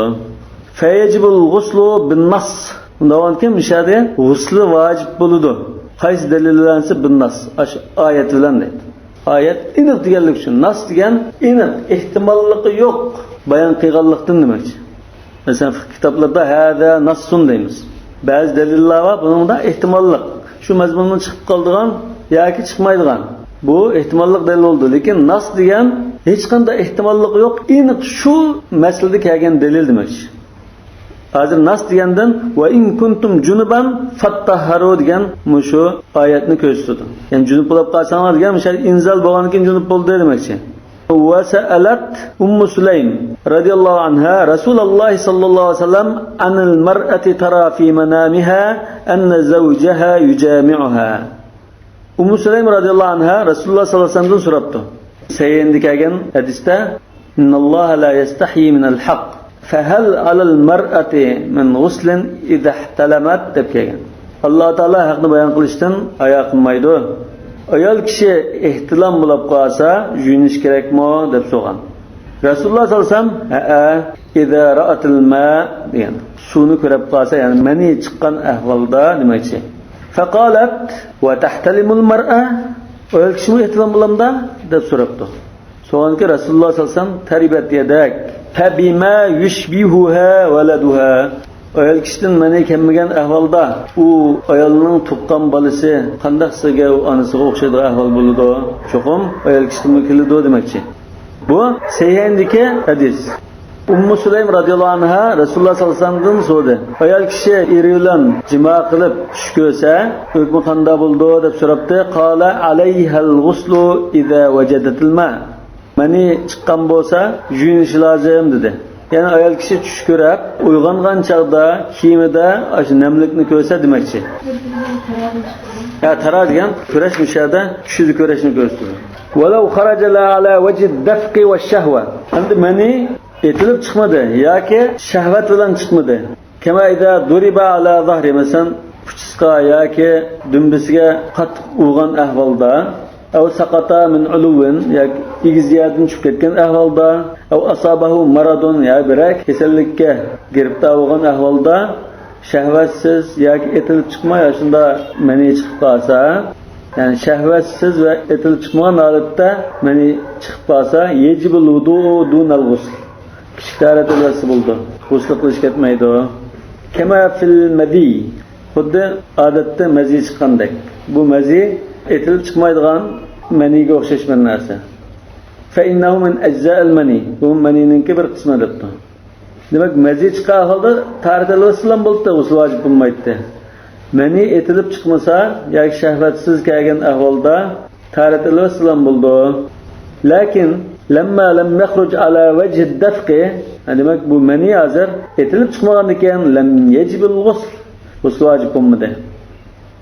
فيجب الغسل بالنص. ئۇنداق بولغاندىكىن مۇشۇ يەردە غۇسلى ۋاجىپ بولىدۇ. قايسى دەلىل بىلەن دېسە، بالنص، ئاشۇ ئايەت بىلەن دەيدۇ. ئايەت ئېنىق دېگەنلىك ئۈچۈن، ناس دېگەن ئېنىق، ئېھتىماللىقى يوق بايان قىلغانلىقتىن دېمەكچى. مەسىلەن، فىقھ كىتابلىرىدا ھازا ناسسۇن دەيمىز. بەزى دەلىللار بار، بۇنىڭدا ئېھتىماللىق، شۇ مەزمۇندىن چىقىپ قالىدىغان ياكى چىقمايدىغان، بۇ ئېھتىماللىق دەلىل بولىدۇ. لېكىن ناس دېگەن ھېچقانداق ئېھتىماللىقى يوق، ئېنىق شۇ مەسىلىدە كەلگەن دەلىل دېمەكچى. ھازىر ناس دېگەندىن «وإن كنتم جنبا فاطهروا» دېگەن مۇشۇ ئايەتنى كۆرسىتىدۇ. يەنى جۇنۇپ بولۇپ قالساڭلار دېگەن مۇشۇ ئىنزال بولغاندىن كېيىن جۇنۇپ بولدى دېمەكچى. وسألت أم سليم رضي الله عنها رسول الله صلى الله عليه وسلم عن المرأة ترى في منامها أن زوجها يجامعها. ئۇممۇ سۇلەيم رەزىياللاھۇ ئەنھا رەسۇلۇللاھ سەللەللاھۇ ئەلەيھى ۋەسەللەمدىن سوراپتۇ. سەھىھەيندە كەلگەن ھەدىستە، إن الله لا يستحيي من الحق، فهل على المرأة من غسل إذا احتلمت دەپ كەلگەن. ئاللاھ تائالا ھەقنى بايان قىلىشتىن ھايا قىلمايدۇ. ئايال كىشى ئېھتىلام بولۇپ قالسا، يۇيۇنۇش كېرەكمۇ دەپ سورىغان. رەسۇلۇللاھ سەللەللاھۇ ئەلەيھى ۋەسەللەم، ھەئە، إذا رأت الماء دېگەن. سۇنى كۆرۈپ قالسا، يەنى مەنى چىققان ئەھۋالدا دېمەكچى. فقالت، وتحتلم المرأة؟ ئايال كىشىمۇ ئېھتىلام بولامدا؟ دەپ سوراپتۇ. سورىغانكى رەسۇلۇللاھ سەللەللاھۇ ئەلەيھى ۋەسەللەم، تربت يداك، فبما يشبهها ولدها؟ ئايال كىشىدىن مەنى كەلمىگەن ئەھۋالدا ئۇ ئايالنىڭ تۇغقان بالىسى قانداق سىزگە ئۇ ئانىسىغا ئوخشايدىغان ئەھۋال بولىدۇ؟ چوقۇم ئايال كىشىدىنمۇ كېلىدۇ دېمەكچى. بۇ سەھىھەيندىكى ھەدىس. ئۇممۇ سۇلەيم رەزىياللاھۇ ئەنھا رەسۇلۇللاھ سەللەللاھۇ ئەلەيھى ۋەسەللەمدىن سورىدى. ئايال كىشى ئېرى بىلەن جىما قىلىپ چۈش كۆرسە، ھۆكمى قانداق بولىدۇ دەپ سوراپتۇ. قال، عليها الغسل إذا وجدت الماء. مەنى چىققان بولسا، يۇيۇنۇشى لازىم دېدى. يەنى ئايال كىشى چۈش كۆرۈپ، ئويغانغان چاغدا كىيىمىدە ئاشۇ نەملىكنى كۆرسە دېمەكچى. يا تارا دېگەن كۆرۈش، مۇشۇ يەردە چۈشىدە كۆرۈشنى كۆرسىتىدۇ. ولو خرج لا على وجه الدفق والشهوة. ئەمدى مەنى ئېتىلىپ چىقمىدى ياكى شەھۋەت بىلەن چىقمىدى. كما إذا ضرب على ظهره، مەسىلەن، ئۇچىسىغا ياكى دۈمبىسىگە قاتتىق ئۇرغان ئەھۋالدا، أو سقط من علو، ياكى ئېگىز يەردىن چۈشۈپ كەتكەن ئەھۋالدا، أو أصابه مرض، يا بىرەر كېسەللىككە گىرىپتار بولغان ئەھۋالدا، شەھۋەتسىز ياكى ئېتىلىپ چىقماي ئاشۇنداق مەنى چىقىپ قالسا، يەنى شەھۋەتسىز ۋە ئېتىلىپ چىقمىغان ھالەتتە مەنى چىقىپ قالسا، يجب الوضوء دون الغسل. كىچىك تاھارەت ئالسا بولىدۇ. غۇسل قىلىش كەتمەيدۇ. كما في المذي. خۇددى ئادەتتە مەزى چىققاندەك. بۇ مەزى ئېتىلىپ چىقمايدىغان مەنىگە ئوخشاش بىر نەرسە. فإنه من أجزاء المني. بۇ مەنىنىڭكى بىر قىسمى دەپتۇ. دېمەك، مەزى چىققان ئەھۋالدا تاھارەت ئالسىلا بولاتتى، غۇسل ۋاجىپ بولمايتتى. مەنى ئېتىلىپ چىقمىسا ياكى شەھۋەتسىز كەلگەن ئەھۋالدا تاھارەت ئېلىۋەتسىلا بولىدۇ. لكن لما لم يخرج على وجه الدفق، دېمەك، بۇ مەنى ھازىر ئېتىلىپ چىقمىغاندىكىن، لم يجب الغسل، غۇسل ۋاجىپ بولمىدى.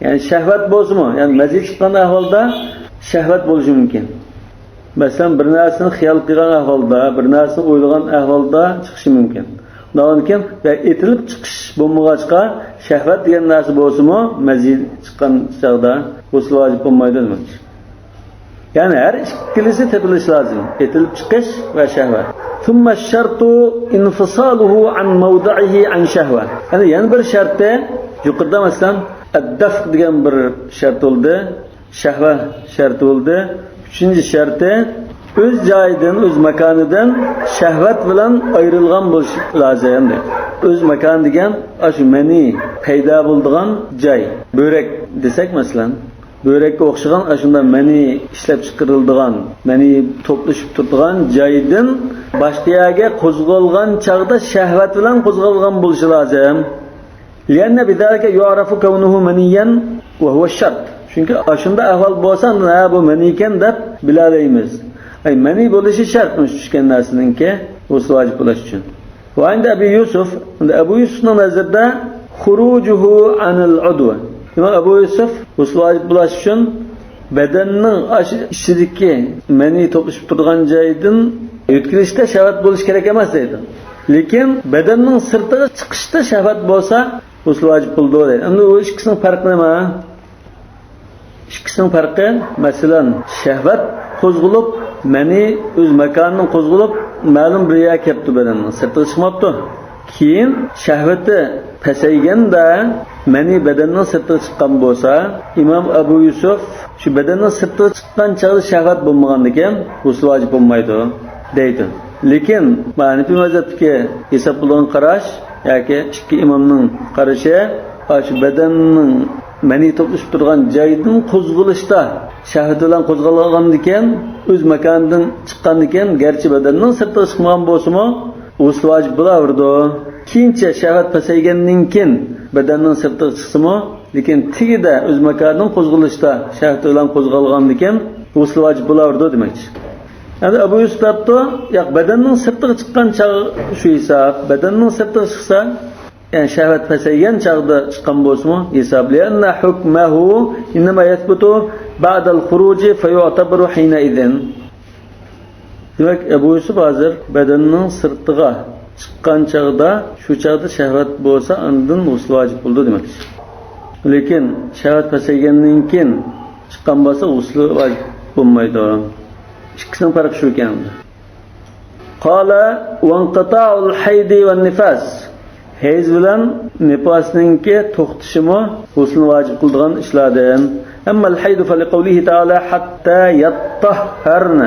يەنى شەھۋەت بولسىمۇ، يەنى مەزى چىققان ئەھۋالدا شەھۋەت بولۇشى مۇمكىن. مەسىلەن، بىر نەرسىنى خىيال قىلغان ئەھۋالدا، بىر نەرسىنى ئويلىغان ئەھۋالدا چىقىشى مۇمكىن. ئۇنداقتىن كېيىن، يا ئېتىلىپ چىقىش بولمىغاچقا، شەھۋەت دېگەن نەرسە بولسىمۇ، مەزى چىققان چاغدا غۇسل ۋاجىپ بولمايدۇ دېمەكچى. يەنى ھەر ئىككىلىسى تېپىلىشى لازىم. ئېتىلىپ چىقىش ۋە شەھۋەت. ثم الشرط انفصاله عن موضعه عن شهوة. يەنى يەنە بىر شەرتى، يۇقىرىدا مەسىلەن، الدفق دېگەن بىر شەرت بولدى. شەھۋە شەرتى بولدى. ئۈچىنچى شەرتى، ئۆز جايىدىن، ئۆز ماكانىدىن شەھۋەت بىلەن ئايرىلغان بولۇشى لازىم، دەيدۇ. ئۆز ماكانى دېگەن ئاشۇ مەنى پەيدا بولىدىغان جاي. بۆرەك دېسەك، مەسىلەن، بۆرەككە ئوخشىغان ئاشۇنداق مەنى ئىشلەپ چىقىرىلىدىغان، مەنى توپلىشىپ تۇرىدىغان جايدىن باشقا يەرگە قوزغالغان چاغدا شەھۋەت بىلەن قوزغالغان بولۇشى لازىم. لأن بذلك يعرف كونه منيا وهو الشرط. چۈنكى ئاشۇنداق ئەھۋال بولسا، ھە، بۇ مەنىكەن دەپ بىلەلەيمىز. ئەي، مەنى بولۇشى شەرت مۇشۇ چۈشكەن نەرسىنىڭكى غۇسلى ۋاجىپ بولۇش ئۈچۈن. وعند أبي يوسف، ئەبۇ يۈسۈفنىڭ نەزىرىدە خروجه عن العضو. دېمەك، ئەبۇ يۈسۈف غۇسلى ۋاجىپ بولۇش ئۈچۈن بەدەننىڭ ئاشۇ ئىچىدىكى مەنى توپلىشىپ تۇرىدىغان جايدىن يۆتكىلىشتە شەھۋەت بولۇشى كېرەك ئەمەس دەيدۇ. لېكىن بەدەننىڭ سىرتىغا چىقىشتا شەھۋەت بولسا، غۇسلى ۋاجىپ بولىدۇ دەيدۇ. ئەمدى ئۇ ئىككىسىنىڭ پەرقى نېمە؟ ئىككىسىنىڭ پەرقى، مەسىلەن، شەھۋەت قوزغىلىپ، مەنى ئۆز ماكانىدىن قوزغىلىپ، مەلۇم بىر يەرگە كەپتۇ، بەدەننىڭ سىرتىغا چىقماپتۇ. كېيىن شەھۋىتى پەسەيگەندە مەنى بەدەننىڭ سىرتىغا چىققان بولسا، ئىمام ئەبۇ يۈسۈف شۇ بەدەننىڭ سىرتىغا چىققان چاغدا شەھۋەت بولمىغاندىكىن، غۇسلى ۋاجىپ بولمايدۇ دەيدۇ. لېكىن، مانا ھەنىپىي مەزھەپتىكى ھېساب قىلىدىغان قاراش ياكى ئىككى ئىمامنىڭ قارىشى، ئاشۇ بەدەننىڭ مەنى توپلىشىپ تۇرغان جايدىن قوزغىلىشتا شەھۋەت بىلەن قوزغالغاندىكىن، ئۆز ماكانىدىن چىققاندىكىن، گەرچە بەدەننىڭ سىرتىغا چىقمىغان بولسىمۇ، غۇسلى ۋاجىپ بولاۋېرىدۇ. كېيىنچە شەھۋەت پەسەيگەندىن كېيىن بەدەننىڭ سىرتىغا چىقسىمۇ، لېكىن تېگىدە ئۆز ماكانىدىن قوزغىلىشتا شەھۋەت بىلەن قوزغالغاندىكىن، غۇسلى ۋاجىپ بولاۋېرىدۇ دېمەكچى. ئەمدى ئەبۇ يۈسۈپ دەپتۇ، ياق، بەدەننىڭ سىرتىغا چىققان چاغ شۇ ھېساب، بەدەننىڭ سىرتىغا چىقسا، يەنى شەھۋەت پەسەيگەن چاغدا چىققان بولسىمۇ ھېساب. لأن حكمه إنما يثبت بعد الخروج فيعتبر حينئذ. دېمەك، ئەبۇ يۈسۈپ ھازىر بەدەننىڭ سىرتىغا چىققان چاغدا، شۇ چاغدا شەھۋەت بولسا، ئاندىن غۇسلى ۋاجىپ بولىدۇ دېمەكچى. لېكىن شەھۋەت پەسەيگەندىن كېيىن چىققان بولسا، غۇسلى ۋاجىپ بولمايدۇ. ئىككىسىنىڭ پەرقى شۇكەن. قال: وانقطاع الحيض والنفاس. ھەيز بىلەن نىپاسنىڭكى توختىشىمۇ غۇسلىنى ۋاجىپ قىلىدىغان ئىشلاردىن. أما الحيض فلقوله تعالى: حتى يطهرن.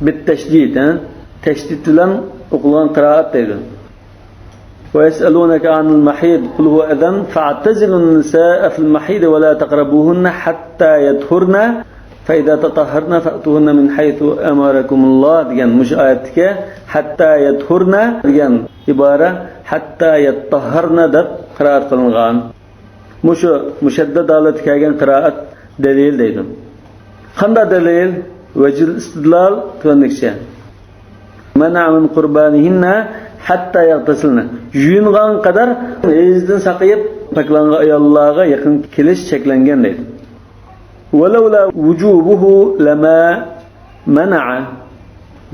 بالتشديد، ھە؟ تەشدىد بىلەن ئوقۇلغان قىرائەت دەيدۇ. ويسألونك عن المحيض قل هو أذى فاعتزلوا النساء في المحيض ولا تقربوهن حتى يطهرن فإذا تطهرن فأتوهن من حيث أمركم الله دېگەن مۇشۇ ئايەتتىكى حتى يطهرن دېگەن ئىبارە حتى يطهرن دەپ قىرائەت قىلىنغان. مۇشۇ مۇشەددەت ھالەتتە كەلگەن قىرائەت دەلىل دەيدۇ. قانداق دەلىل؟ وجه الاستدلال تۆۋەندىكىچە. منع من قربانهن حتى يغتسلن. يۇيۇنغان قەدەر ھەيزدىن ساقىيىپ پاكلانغان ئاياللارغا يېقىن كېلىش چەكلەنگەن دەيدۇ. ولولا وجوبه لما منع.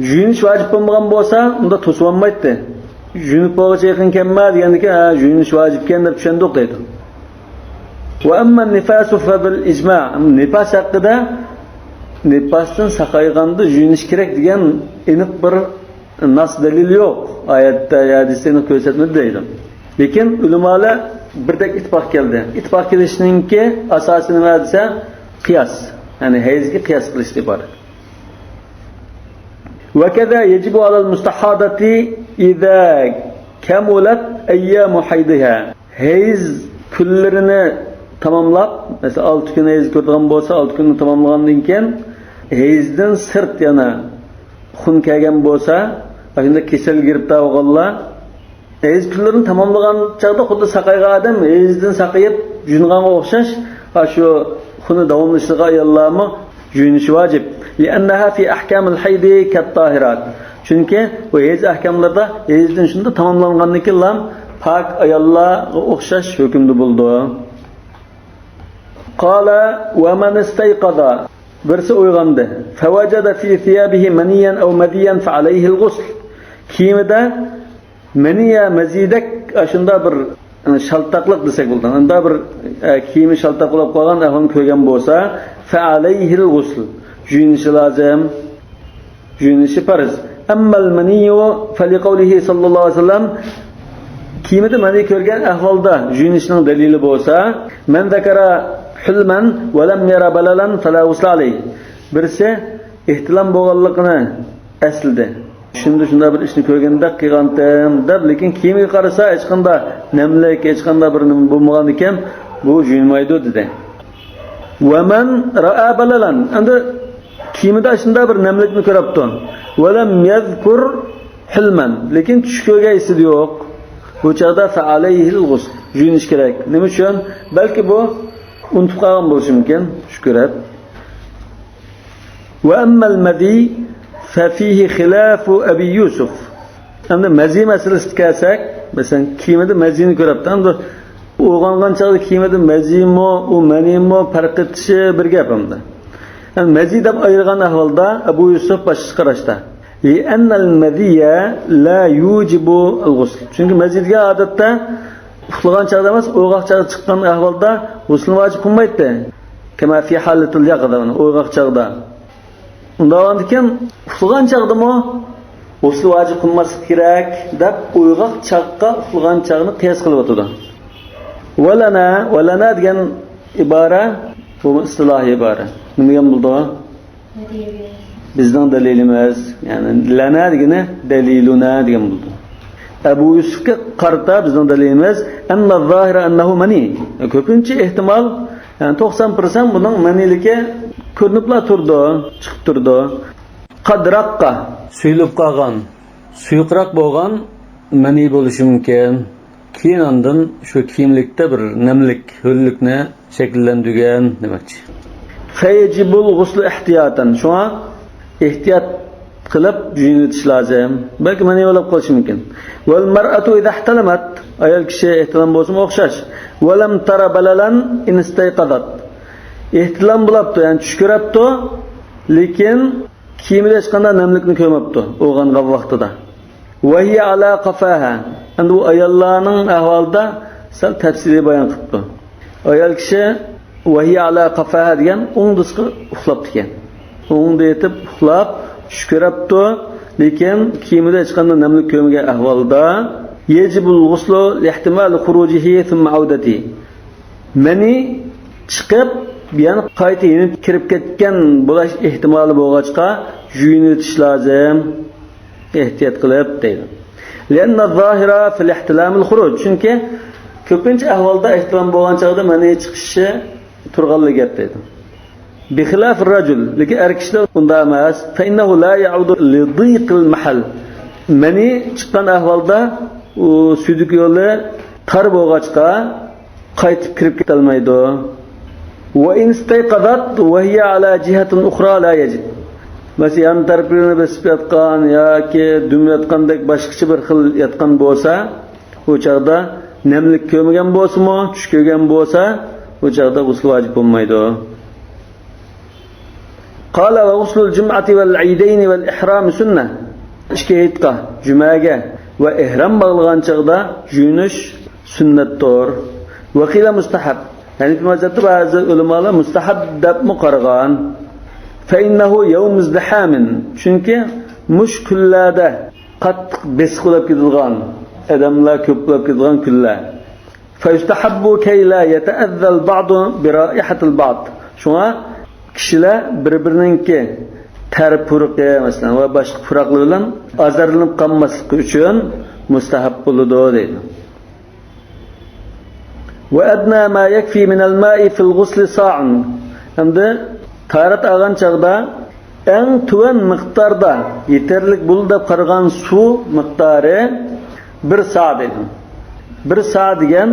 يۇيۇنۇش ۋاجىپ بولمىغان بولسا، ئۇندا توسۇۋالمايتتى. يۇيۇنۇپ بولغۇچە يېقىن كەلمە دېگەندىكىن، ھە، يۇيۇنۇش ۋاجىپكەن دەپ چۈشەندۇق دەيدۇ. وأما النفاس فبالإجماع. نىپاس ھەققىدە، نىپاستىن ساقايغاندا يۇيۇنۇش كېرەك دېگەن ئېنىق بىر ناس دەلىل يوق. ئايەتتە، ھەدىستە ئېنىق كۆرسەتمىدى دەيدۇ. لېكىن ئۆلىمالار بىردەك ئىتتىپاق كەلدى. ئىتتىپاق كېلىشنىڭكى ئاساسى نېمە دېسە، قىياس. يەنى ھەيزگە قىياس قىلىشتىن ئىبارەت. وكذا يجب على المستحاضة إذا كملت أيام حيضها. ھەيز كۈنلىرىنى تاماملاپ، مەسىلەن، ئالتە كۈن ھەيز كۆرىدىغان بولسا، ئالتە كۈننى تاماملىغاندىن كېيىن، ھەيزدىن سىرت يەنە خۇن كەلگەن بولسا، ئاشۇنداق كېسەلگە گىرىپتار بولغانلار، ھەيز كۈنلىرىنى تاماملىغان چاغدا خۇددى ساقايغان ئادەم ھەيزدىن ساقىيىپ يۇيۇنغانغا ئوخشاش، ئاشۇ خۇنى داۋاملىشىدىغان ئاياللارمۇ يۇيۇنۇشى ۋاجىپ. لأنها في أحكام الحيض كالطاهرات. چۈنكى بۇ ھەيز ئەھكاملىرىدا ھەيزدىن شۇنداق تاماملانغاندىن كېيىنلا پاك ئاياللارغا ئوخشاش ھۆكۈمدە بولىدۇ. قال ومن استيقظ. بىرسى ئويغاندى. فوجد في ثيابه منيا أو مذيا فعليه الغسل. كىيىمىدە مەنىي يا مەزىدەك ئاشۇنداق بىر، ئە، شالتاقلىق دېسەك بولىدۇ. ئۇنداق بىر، ئە، كىيىمى شالتاق بولۇپ قالغان ئەھۋالنى كۆرگەن بولسا، فعليه الغسل. يۇيۇنۇشى لازىم. يۇيۇنۇشى پەرز. أما المني فلقوله صلى الله عليه وسلم، كىيىمىدە مەنىي كۆرگەن ئەھۋالدا يۇيۇنۇشنىڭ دەلىلى بولسا، من ذكر حلما ولم ير بللا فلا غسل عليه. بىرسى ئېھتىلام بولغانلىقىنى ئەسلىدى. چۈشۈمدە شۇنداق بىر ئىشنى كۆرگەندەك قىلغانتىم دەپ، لېكىن كىيىمىگە قارىسا، ھېچقانداق نەملىك، ھېچقانداق بىر نېمە بولمىغان ئىكەن، بۇ يۇيۇنمايدۇ دېدى. ومن رأى بللا، ئەمدى كىيىمىدە شۇنداق بىر نەملىكنى كۆرۈپتۇ. ولم يذكر حلما، لېكىن چۈش كۆرگەن ئېسىدە يوق. بۇ چاغدا فعليه الغسل، يۇيۇنۇش كېرەك. نېمە ئۈچۈن؟ بەلكى بۇ ئۇنتۇپ قالغان بولۇشى مۇمكىن، چۈش كۆرۈپ. وأما المذي ففيه خلاف أبي يوسف. ئەمدى مەزى مەسىلىسىگە كەلسەك، مەسىلەن، كىيىمىدە مەزىنى كۆرۈپتۇ. ئەمدى ئويغانغان چاغدا كىيىمىدە مەزىمۇ، ئۇ مەنىمۇ پەرق ئېتىشى بىر گەپ ئەمدى. يەنى مەزى دەپ ئايرىغان ئەھۋالدا ئەبۇ يۈسۈف باشقىچە قاراشتا. لأن المذي لا يوجب الغسل. چۈنكى مەزى دېگەن ئادەتتە ئۇخلىغان چاغدا ئەمەس، ئويغاق چاغدا چىققان ئەھۋالدا غۇسۇل ۋاجىپ قىلمايتتى. كما في حالة اليقظة، ئويغاق چاغدا. ئۇنداق بولغاندىكىن، ئۇخلىغان چاغدىمۇ غۇسۇل ۋاجىپ قىلماسلىق كېرەك دەپ، ئويغاق چاغقا ئۇخلىغان چاغنى قىياس قىلىۋاتىدۇ. ولنا، ولنا دېگەن ئىبارە، بۇ ئىستىلاھىي ئىبارە. نېمە دېگەن بولىدۇ؟ بىزنىڭ دەلىلىمىز، يەنى لەنا دېگىنى دەلىلۇنا دېگەن بولىدۇ. ئەبۇ يۈسۈفكە قارىتا بىزنىڭ دەلىلىمىز، أن الظاهر أنه مني. كۆپىنچە ئېھتىمال، يەنى توقسان پىرسەنت بۇنىڭ مەنىيلىكى كۆرۈنۈپلا تۇرىدۇ، چىقىپ تۇرىدۇ. قد رق. سۈيۈلۈپ قالغان، سۇيۇقراق بولغان مەنىي بولۇشى مۇمكىن. كېيىن ئاندىن شۇ كىيىملىكتە بىر نەملىك، ھۆللۈكنى شەكىللەندۈرگەن دېمەكچى. فيجب الغسل احتياطا. شۇڭا ئېھتىيات قىلىپ يۇيۇنۇۋېتىش لازىم. بەلكى مەنىي بولۇپ قېلىشى مۇمكىن. والمرأة إذا احتلمت. ئايال كىشى ئېھتىلام بولسىمۇ ئوخشاش. ولم تر بللا إن استيقظت. ئېھتىلام بولاپتۇ، يەنى چۈش كۆرۈپتۇ، لېكىن كىيىمىدە ھېچقانداق نەملىكنى كۆرمەپتۇ ئويغانغان ۋاقتىدا. وهي على قفاها. ئەمدى بۇ ئاياللارنىڭ ئەھۋالىدا سەل تەپسىلىي بايان قىپتۇ. ئايال كىشى وهي على قفاها دېگەن ئوڭدىسىغا ئۇخلاپتىكەن. ئوڭدا يېتىپ ئۇخلاپ، چۈش كۆرۈپتۇ، لېكىن كىيىمىدە ھېچقانداق نەملىك كۆرمىگەن ئەھۋالدا يجب الغسل لاحتمال خروجه ثم عودته. مەنى چىقىپ، يەنە قايتا يېنىپ كىرىپ كەتكەن بولاش ئېھتىمالى بولغاچقا، يۇيۇنۇۋېتىش لازىم. ئېھتىيات قىلىپ دەيدۇ. لأن الظاهر في الاحتلام الخروج. چۈنكى كۆپىنچە ئەھۋالدا ئېھتىلام بولغان چاغدا مەنى چىقىشى تۇرغانلا گەپ دەيدۇ. بخلاف الرجل، لېكىن ئەر كىشىدە ئۇنداق ئەمەس. فإنه لا يعود لضيق المحل. مەنى چىققان ئەھۋالدا ئۇ سۈيدۈك يولى تار بولغاچقا، قايتىپ كىرىپ كېتەلمەيدۇ. وإن استيقظت وهي على جهة أخرى لا يجب. مەسىلەن، يان تەرىپىنى بېسىپ ياتقان ياكى دۈم ياتقاندەك باشقىچە بىر خىل ياتقان بولسا، ئۇ چاغدا نەملىك كۆرمىگەن بولسىمۇ، چۈش كۆرگەن بولسا، ئۇ چاغدا غۇسۇل ۋاجىپ بولمايدۇ. قال وغسل الجمعة والعيدين والإحرام سنة. ئىككى ھېيتقا، جۈمەگە ۋە ئېھرام باغلىغان چاغدا يۇيۇنۇش سۈننەتتۇر. وقيل مستحب. ھەنىفىي مەزھەپتە بەزى ئۆلىمالار مۇستەھەب دەپمۇ قارىغان. فإنه يوم ازدحام. چۈنكى مۇشۇ كۈنلەردە قاتتىق بېسىق بولۇپ كېتىدىغان، ئادەملەر كۆپ بولۇپ كېتىدىغان كۈنلەر. فيستحب كي لا يتأذى البعض برائحة البعض. شۇڭا كىشىلەر بىر-بىرىنىڭكى تەر پۇرىقى، مەسىلەن، ۋە باشقا پۇراقلار بىلەن ئازارلىنىپ قالماسلىقى ئۈچۈن مۇستەھەب بولىدۇ، دەيدۇ. وأدنى ما يكفي من الماء في الغسل صاع. ئەمدى تاھارەت ئالغان چاغدا ئەڭ تۆۋەن مىقداردا يېتەرلىك بولىدۇ دەپ قارىغان سۇ مىقدارى بىر سا دەيدۇ. بىر سا دېگەن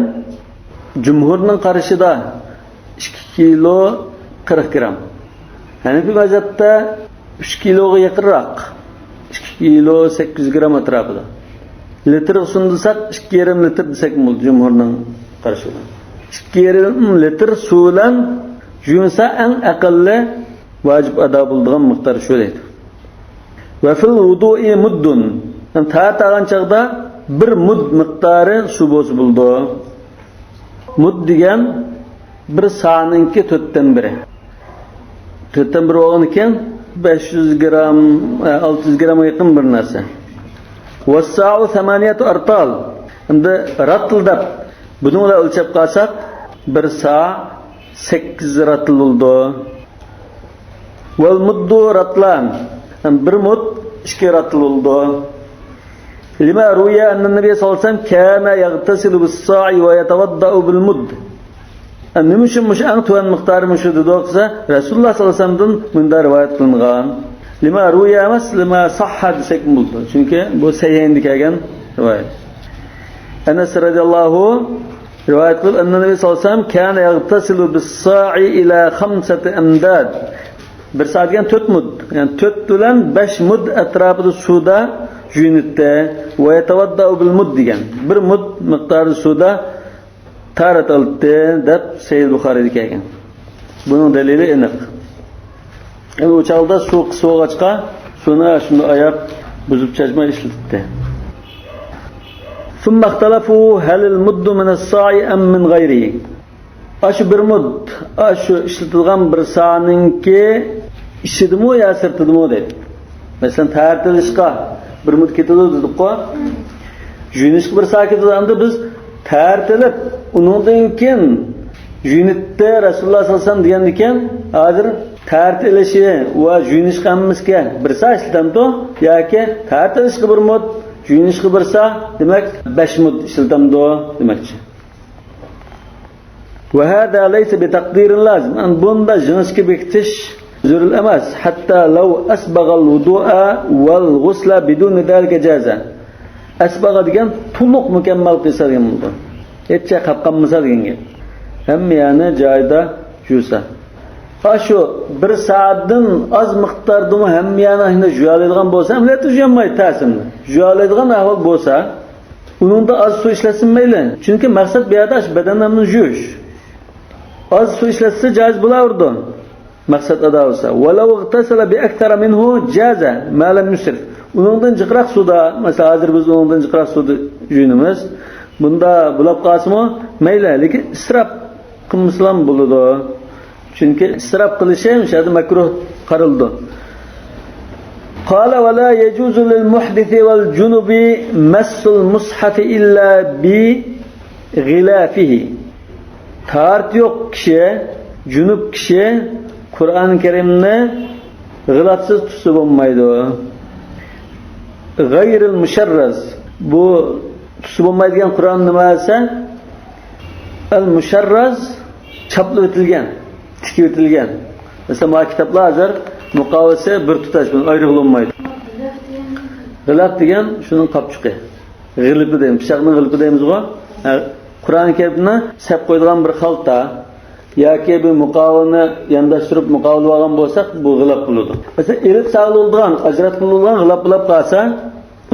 جۇمھۇرنىڭ قارىشىدا ئىككى كىلو قىرىق گرام. ھەنىفىي مەزھەپتە ئۈچ كىلوغا يېقىنراق. ئىككى كىلو سەككىز يۈز گرام ئەتراپىدا. لىتىرغا سۇنى دېسەك، ئىككى يېرىم لىتىر دېسەك بولىدۇ، جۇمھۇرنىڭ قارىشى بىلەن. ئىككى يېرىم لىتىر سۇ بىلەن يۇيۇنسا، ئەڭ ئەقەللى ۋاجىپ ئادا بولىدىغان مىقدار شۇ دەيدۇ. وفي الوضوء مد. يەنى تاھارەت ئالغان چاغدا بىر مۇد مىقدارى سۇ بولسا بولىدۇ. مۇد دېگەن بىر سانىڭكى تۆتتىن بىرى. تۆتتىن بىرى بولغاندىكىن بەش يۈز گرام، ئە، ئالتە يۈز گرامغا يېقىن بىر نەرسە. والصاع ثمانية أرطال. ئەمدى راتىل دەپ بۇنىڭ بىلەن ئۆلچەپ قالساق، بىر سا سەككىز راتىل بولىدۇ. والمد رطلان. يەنى بىر مۇد ئىككى راتىل بولىدۇ. لما روي أن النبي صلى الله عليه وسلم كان يغتسل بالصاع ويتوضأ بالمد. نېمە ئۈچۈن مۇشۇ ئەڭ تۆۋەن مىقدارى مۇشۇ دېدۇق دېسە، رەسۇلۇللا سەللەللاھۇ ئەلەيھى ۋەسەللەمدىن مۇنداق رىۋايەت قىلىنغان. لما روي ئەمەس، لما صح دېسەكمۇ بولىدۇ. چۈنكى بۇ سەھىھەيندە كەلگەن رىۋايەت. ئەنەس رەزىيەللاھۇ رىۋايەت قىلىپ، أن النبي صلى الله عليه وسلم كان يغتسل بالصاع إلى خمسة أمداد. بىر سا دېگەن تۆت مۇد. يەنى تۆت بىلەن بەش مۇد ئەتراپىدا سۇدا يۇيۇناتتى. ويتوضأ بالمد دېگەن. بىر مۇد مىقداردا سۇدا تاھارەت ئالاتتى دەپ سەھىھ بۇخارىيدا كەلگەن. بۇنىڭ دەلىلى ئېنىق. ئەمدى ئۇ چاغدا سۇ قىس بولغاچقا، سۇنى شۇنداق ئاياپ بۇزۇپ چاچماي ئىشلىتەتتى. ثم اختلفوا هل المد من الصاع أم من غيره. ئاشۇ بىر مۇد، ئاشۇ ئىشلىتىلغان بىر سانىڭكى ئىچىدىمۇ يا سىرتىدىمۇ دەيدۇ. مەسىلەن، تاھارەت ئېلىشقا بىر مۇد كېتىدۇ دېدۇققۇ. يۇيۇنۇشقا بىر سا كېتىدۇ. ئەمدى بىز تاھارەت ئېلىپ، ئۇنىڭدىن كېيىن يۇيۇناتتى رەسۇلۇللا سەللەللاھۇ ئەلەيھى ۋەسەللەم دېگەندىكىن، ھازىر تاھارەت ئېلىشى ۋە يۇيۇنۇشقا ھەممىسىگە بىر سا ئىشلىتەمدۇ؟ ياكى تاھارەت ئېلىشقا بىر مۇد، يۇيۇنۇشقا بىر سا، دېمەك، بەش مۇد ئىشلىتەمدۇ دېمەكچى. وهذا ليس بتقدير لازم. ئەمدى بۇندا يېڭىچە بېكىتىش زۆرۈر ئەمەس. حتى لو أسبغ الوضوء والغسل بدون ذلك جاز. ئەسبەغە دېگەن تولۇق مۇكەممەل قىلسا دېگەن بولىدۇ. ھېچ جاي قاپقانمىسا دېگەن گەپ. ھەممە يەرنى جايىدا يۇسا. ئاشۇ بىر سائەتتىن ئاز مىقداردىمۇ ھەممە يەرنى ئاشۇنداق يۇيالايدىغان بولسا، ئەمەلىيەتتە يۇيالمايدۇ تەسىرىدە. يۇيالايدىغان ئەھۋال بولسا، ئۇنىڭدا ئاز سۇ ئىشلەتسىمۇ مەيلى. چۈنكى مەقسەت بۇ يەردە ئاشۇ بەدەن نەمنى يۇيۇش. ئاز سۇ ئىشلەتسە جايىز بولاۋېرىدۇ. مەقسەت ئادا بولسا. ولو اغتسل بأكثر منه جاز ما لم يسرف. ئۇنىڭدىن جىقراق سۇدا، مەسىلەن، ھازىر بىز ئۇنىڭدىن جىقراق سۇدا يۇيۇنىمىز. بۇندا بولاپ قالسىمۇ مەيلى، لېكىن ئىسراپ قىلمىسىلا بولىدۇ. چۈنكى ئىسراپ قىلىشى مۇشۇ يەردە مەكرۇھ قارىلىدۇ. قال ولا يجوز للمحدث والجنب مس المصحف إلا بغلافه. تاھارىتى يوق كىشى، جۈنۈپ كىشى قۇرئان كەرىمنى غىلافسىز تۇتسا بولمايدۇ. غەيرىل مۇشەررەز. بۇ تۇتسا بولمايدىغان قۇرئان نېمە دېسە، ئەل مۇشەررەز، چاپلىۋېتىلگەن، تىكىۋېتىلگەن. مەسىلەن، مانا كىتابلار ھازىر مۇقاۋىسى بىر تۇتاش، بۇنى ئايرىغىلى بولمايدۇ. غىلاپ دېگەن شۇنىڭ قاپچۇقى. غىلىپى دەيمىز، پىچاقنىڭ غىلىپى دەيمىزغۇ. ھە، قۇرئان كەرىمنى سەپ قويىدىغان بىر خالتا. ياكى بىر مۇقاۋىلنى يانداشتۇرۇپ مۇقاۋىلە ئالغان بولساق، بۇ غىلاپ بولىدۇ. مەسىلەن، ئېلىپ ساغلىنىدىغان، ئاجراتقىلى بولىدىغان غىلاپ بولاپ قالسا،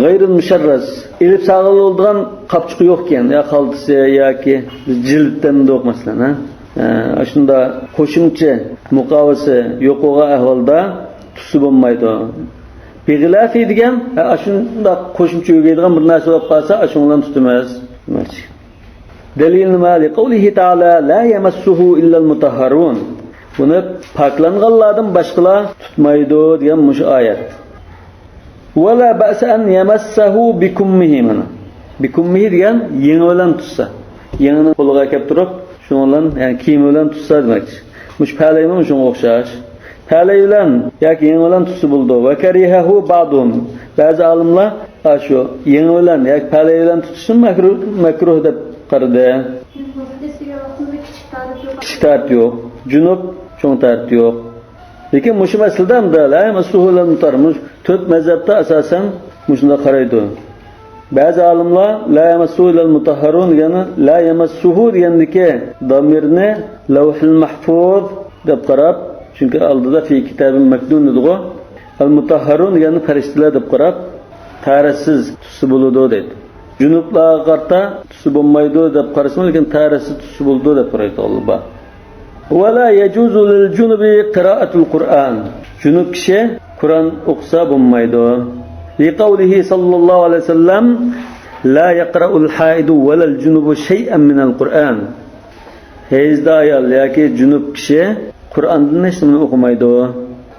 غەيرىل مۇشەررەس، ئېلىپ ساغلىنىدىغان قاپچۇقى يوق ئىكەن، يا خالتىسى ياكى جىلىتتىن يوق، مەسىلەن، ھە؟ ئە، شۇنداق قوشۇمچە مۇقاۋىسى يوق بولغان ئەھۋالدا تۇتسا بولمايدۇ. بىغىلافى دېگەن، ئە، شۇنداق قوشۇمچە يۆگەيدىغان بىر نەرسە بولۇپ قالسا، شۇنىڭ بىلەن تۇتىمىز دېمەكچى. دەلىل نېمە؟ لىقەۋلىھى تەئالا، لا يەمەسسۇھۇ ئىللەل مۇتەھھەرۇن. بۇنى پاكلانغانلاردىن باشقىلار تۇتمايدۇ دېگەن مۇشۇ ئايەت. ۋەلا بەئسە ئەن يەمەسسەھۇ بىكۇممىھى، مانا. بىكۇممىھى دېگەن يېڭى بىلەن تۇتسا. يېڭىنى قولىغا ئەكەپ تۇرۇپ، شۇنىڭ بىلەن، يەنى كىيىمى بىلەن تۇتسا دېمەكچى. مۇشۇ پەلەيمۇ شۇنىڭغا ئوخشاش. پەلەي بىلەن ياكى يېڭى بىلەن تۇتسا بولىدۇ. ۋەكەرىھەھۇ بەئدۇھۇم. بەزى ئالىملار ئاشۇ يېڭى بىلەن ياكى پەلەي بىلەن تۇتۇشنى مەكرۇ-، مەكرۇھ دەپ قارىدى. كىچىك تارىخ يوق. كىچىك تارىخ يوق. جۇنۇپ، چوڭ تارىخ يوق. لېكىن مۇشۇ مەسىلىدە ئەمدى لا يەمەسسۇھۇ ئىللەل مۇتەھھەرۇن. مۇشۇ تۆت مەزھەپتە ئاساسەن مۇشۇنداق قارايدۇ. بەزى ئالىملار لا يەمەسسۇھۇ ئىللەل مۇتەھھەرۇن دېگەننى، لا يەمەسسۇھۇ دېگەندىكى دامىرنى لەۋھىل مەھفۇز دەپ قاراپ، چۈنكى ئالدىدا فى كىتابىن مەكنۇن دېدىغۇ، ئەل مۇتەھھەرۇن دېگەننى پەرىشتىلەر دەپ قاراپ، تەھارەتسىز تۇتسا بولىدۇ دەيدۇ. جۇنۇپلارغا قارىتا تۇتسا بولمايدۇ دەپ قارىسىمۇ، لېكىن تەھارەتسىز تۇتسا بولىدۇ دەپ قارايدىغانلار بار. ۋەلا يەجۇزۇ لىل جۇنۇبى قىرائەتۇل قۇرئان. جۇنۇپ كىشى قۇرئان ئوقۇسا بولمايدۇ. لىقەۋلىھى ساللاللاھۇ ئەلەيھى ۋەسەللەم، لا يەقرەئۇل ھائىدۇ ۋەلەل جۇنۇبۇ شەيئەن مىنەل قۇرئان. ھەيزدە ئايال ياكى جۇنۇپ كىشى قۇرئاندىن ھېچ نېمىنى ئوقۇمايدۇ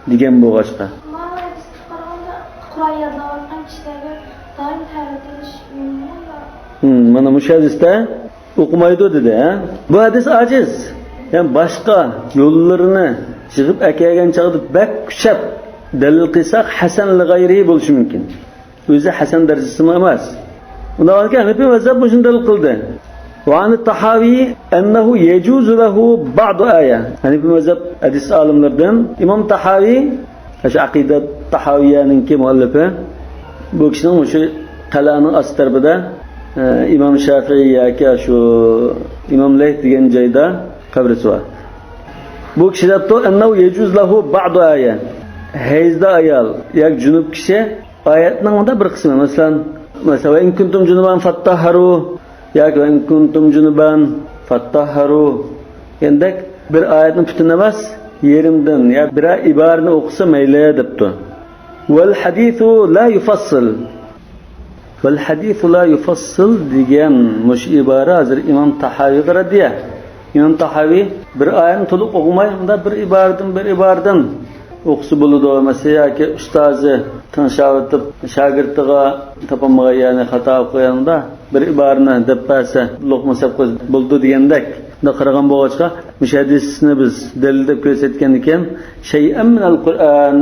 دېگەن بولغاچقا. مانا ھەدىسكە قارىغاندا، قۇرئان يادلاۋاتقان كىشىلەرگە دائىم تەھارەت قىلىش مەمنۇ. ھىم، مانا مۇشۇ ھەدىستە ئوقۇمايدۇ دېدى، ھە؟ بۇ ھەدىس ئاجىز. يەنى باشقا يوللىرىنى يىغىپ ئەكەلگەن چاغدا بەك كۈچەپ دەلىل قىلساق، ھەسەن لىغەيرىھى بولۇشى مۇمكىن. ئۆزى ھەسەن دەرىجىسىمۇ ئەمەس. ئۇنداق ئىكەن، ھەنىفىي مەزھەپ مۇشۇنى دەلىل قىلدى. ۋە ئەنىت تەھاۋى ئەننەھۇ يەجۇزۇ لەھۇ بەئدۇ ئايە. ھەنىفىي مەزھەپ ھەدىس ئالىملىرىدىن ئىمام تەھاۋى، شۇ ئەقىدە تەھاۋىيەنىڭكى مۇئەللىپى، بۇ كىشىنىڭ مۇشۇ قەلئەنىڭ ئاستى تەرىپىدە، ئە، ئىمام شافىئىي ياكى شۇ ئىمام لەيس دېگەن جايدا قەبرىسى بار. بۇ كىشى دەپتۇ، ئەننەھۇ يەجۇز لەھۇ بەئدۇ ئايە. ھەيزدە ئايال ياكى جۇنۇپ كىشى ئايەتنىڭ مۇنداق بىر قىسمى، مەسىلەن، مەسىلەن، ۋە ئىن كۇنتۇم جۇنۇبەن فەتتەھھەرۇ ياكى ۋە ئىن كۇنتۇم جۇنۇبەن فەتتەھھەرۇ دېگەندەك بىر ئايەتنى پۈتۈن ئەمەس، يېرىمدىن يا بىرەر ئىبارىنى ئوقۇسا مەيلى دەپتۇ. ۋەل ھەدىسۇ لا يۇفەسسىل. ۋەل ھەدىسۇ لا يۇفەسسىل دېگەن مۇشۇ ئىبارە ھازىر ئىمام تەھاۋىگە رەددىيە. ئىمام تەھاۋى بىر ئايەتنى تولۇق ئوقۇماي، ئۇندا بىر ئىبارىدىن، بىر ئىبارىدىن ئوقۇسا بولىدۇ. مەسىلەن، ياكى ئۇستازى تىڭشاۋېتىپ، شاگىرتىغا تاپالمىغان يەرنى خاتا ئوقۇغاندا بىر ئىبارىنى دەپ بەرسە، لوقما سەپ قويسا بولىدۇ دېگەندەك. بۇنداق قارىغان بولغاچقا، مۇشۇ ھەدىسنى بىز دەلىل دەپ كۆرسەتكەندىكىن، شەيئەن مىنەل قۇرئان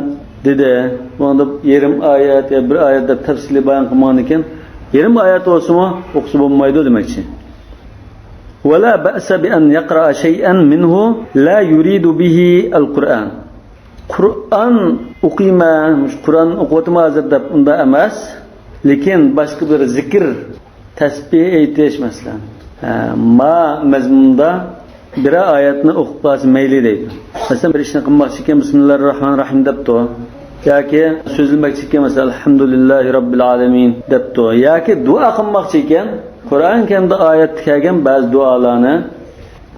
دېدى. بۇنىڭدا يېرىم ئايەت يا بىر ئايەت دەپ تەپسىلىي بايان قىلمىغاندىكىن، يېرىم ئايەت بولسىمۇ ئوقۇسا بولمايدۇ دېمەكچى. ۋەلا بەئسە بىئەن يەقرەئە شەيئەن مىنھۇ لا يۇرىدۇ بىھى ئەل قۇرئان. قۇرئان ئوقۇيمەن، مۇشۇ قۇرئان ئوقۇۋاتىمەن ھازىر دەپ ئۇنداق ئەمەس. لېكىن باشقا بىر زىكىر، تەسبىھ ئېيتىش، مەسىلەن، ھە، ما مەزمۇندا بىرەر ئايەتنى ئوقۇپ قالسا مەيلى دەيدۇ. مەسىلەن، بىر ئىشنى قىلماقچى ئىكەن، بىسمىللاھىررەھمانىررەھىم دەپتۇ. ياكى سۆزلىمەكچى ئىكەن، مەسىلەن، ئەلھەمدۇلىللاھى رەببىل ئالەمىن دەپتۇ. ياكى دۇئا قىلماقچى ئىكەن، قۇرئان كەرىمدە ئايەتتە كەلگەن بەزى دۇئالارنى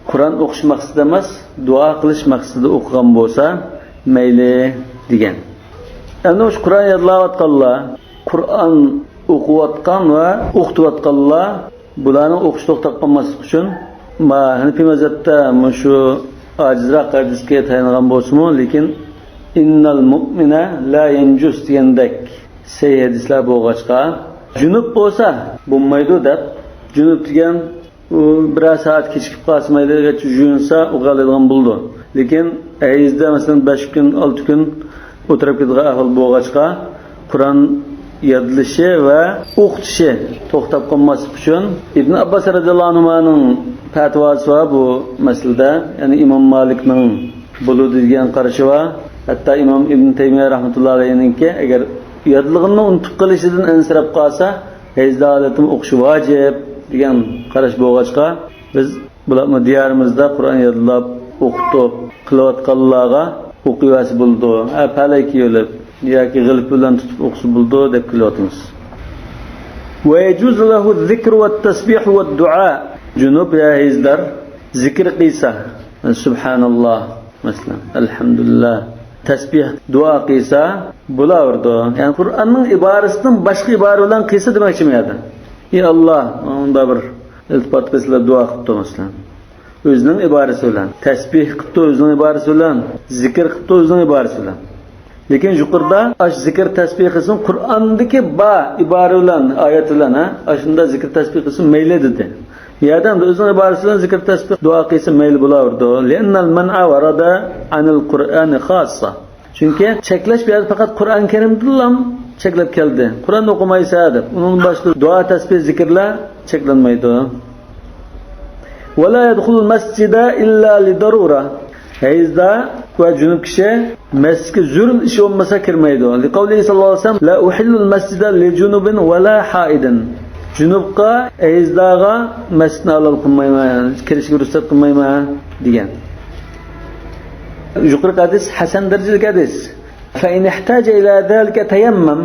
قۇرئان ئوقۇش مەقسىتىدە ئەمەس، دۇئا قىلىش مەقسىتىدە ئوقۇغان بولسا مەيلى دېگەن. ئەمدى مۇشۇ قۇرئان يادلاۋاتقانلار، قۇرئان ئوقۇۋاتقان ۋە ئوقۇتۇۋاتقانلار، بۇلارنىڭ ئوقۇشى توختاپ قالماسلىقى ئۈچۈن، ما ھەنىفىي مەزھەپتە مۇشۇ ئاجىزراق ھەدىسكە تايانغان بولسىمۇ، لېكىن ئىننەل مۇئمىنە لا يەنجۇس دېگەندەك سەھىھ ھەدىسلەر بولغاچقا، جۇنۇپ بولسا بولمايدۇ دەپ، جۇنۇپ دېگەن ئۇ بىرەر سائەت كېچىكىپ قالسا مەيلى، ئەگەرچە يۇيۇنسا ئوقۇيالايدىغان بولىدۇ. لېكىن ھەيزدە، مەسىلەن، بەش كۈن، ئالتە كۈن ئولتۇرۇپ كېتىدىغان ئەھۋال بولغاچقا، قۇرئان يادلىشى ۋە ئوقۇتۇشى توختاپ قالماسلىقى ئۈچۈن، ئىبن ئابباس رەزىياللاھۇ ئەنھۇمانىڭ پەتىۋاسى بار بۇ مەسىلىدە، يەنى ئىمام مالىكنىڭ بولىدۇ دېگەن قارىشى بار. ھەتتا ئىمام ئىبن تەيمىيە رەھمەتۇللاھى ئەلەيھىنىڭكى، ئەگەر يادلىغىنىنى ئۇنتۇپ قېلىشىدىن ئەنسىرەپ قالسا، ھەيزدە ھالەتتىمۇ ئوقۇشى ۋاجىپ دېگەن قاراش بولغاچقا، بىز بولۇپمۇ دىيارىمىزدا قۇرئان يادلاپ ئوقۇتۇپ قىلىۋاتقانلارغا ئوقۇۋەرسە بولىدۇ. ھە، پەلەي كىيىۋېلىپ ياكى غىلىپە بىلەن تۇتۇپ ئوقۇسا بولىدۇ دەپ كۈلۈۋاتىمىز. ويجوز له الذكر والتسبيح والدعاء. جۇنۇپ يا ھەيزدار زىكىر قىلسا، سۇبھاناللا، مەسىلەن، ئەلھەمدۇلىللا، تەسبىھ، دۇئا قىلسا بولاۋېرىدۇ. يەنى قۇرئاننىڭ ئىبارىسىدىن باشقا ئىبارە بىلەن قىلسا دېمەكچىمەن يەردە. ئى ئاللا، ماڭا مۇنداق بىر ئىلتىپات قىلسىلا دۇئا قىپتۇ، مەسىلەن. ئۆزىنىڭ ئىبارىسى بىلەن. تەسبىھ قىپتۇ ئۆزىنىڭ ئىبارىسى بىلەن. زىكىر قىپتۇ ئۆزىنىڭ ئىبارىسى بىلەن. لېكىن يۇقىرىدا ئاش زىكىر تەسبىھ قىلسۇن، قۇرئاندىكى بار ئىبارە بىلەن، ئايەت بىلەن، ھە، ئاشۇنداق زىكىر تەسبىھ قىلسۇن مەيلى دېدى. بۇ يەردە ئەمدى ئۆزىنىڭ ئىبارىسى بىلەن زىكىر تەسبىھ دۇئا قىلسا مەيلى بولاۋېرىدۇ. لأن المنع ورد عن القرآن خاصة. چۈنكى چەكلەش بۇ يەردە پەقەت قۇرئان كەرىمدىنلا چەكلەپ كەلدى. قۇرئان ئوقۇمايسەن دەپ. ئۇنىڭدىن باشقا دۇئا، تەسبىھ، زىكىرلەر چەكلەنمەيدۇ. ولا يدخل المسجد إلا لضرورة. ھەيزدار ۋە جۇنۇپ كىشى مەسچىتكە زۆرۈر ئىش بولمىسا كىرمەيدۇ. لقوله صلى الله عليه وسلم لا أحل المسجد لجنب ولا حائض. جۇنۇپقا، ھەيزدارغا مەسچىتنى ھالال قىلمايمەن، كىرىشكە رۇخسەت قىلمايمەن دېگەن. يۇقىرىقى ھەدىس ھەسەن دەرىجىلىك ھەدىس. فإن احتاج إلى ذلك تيمم.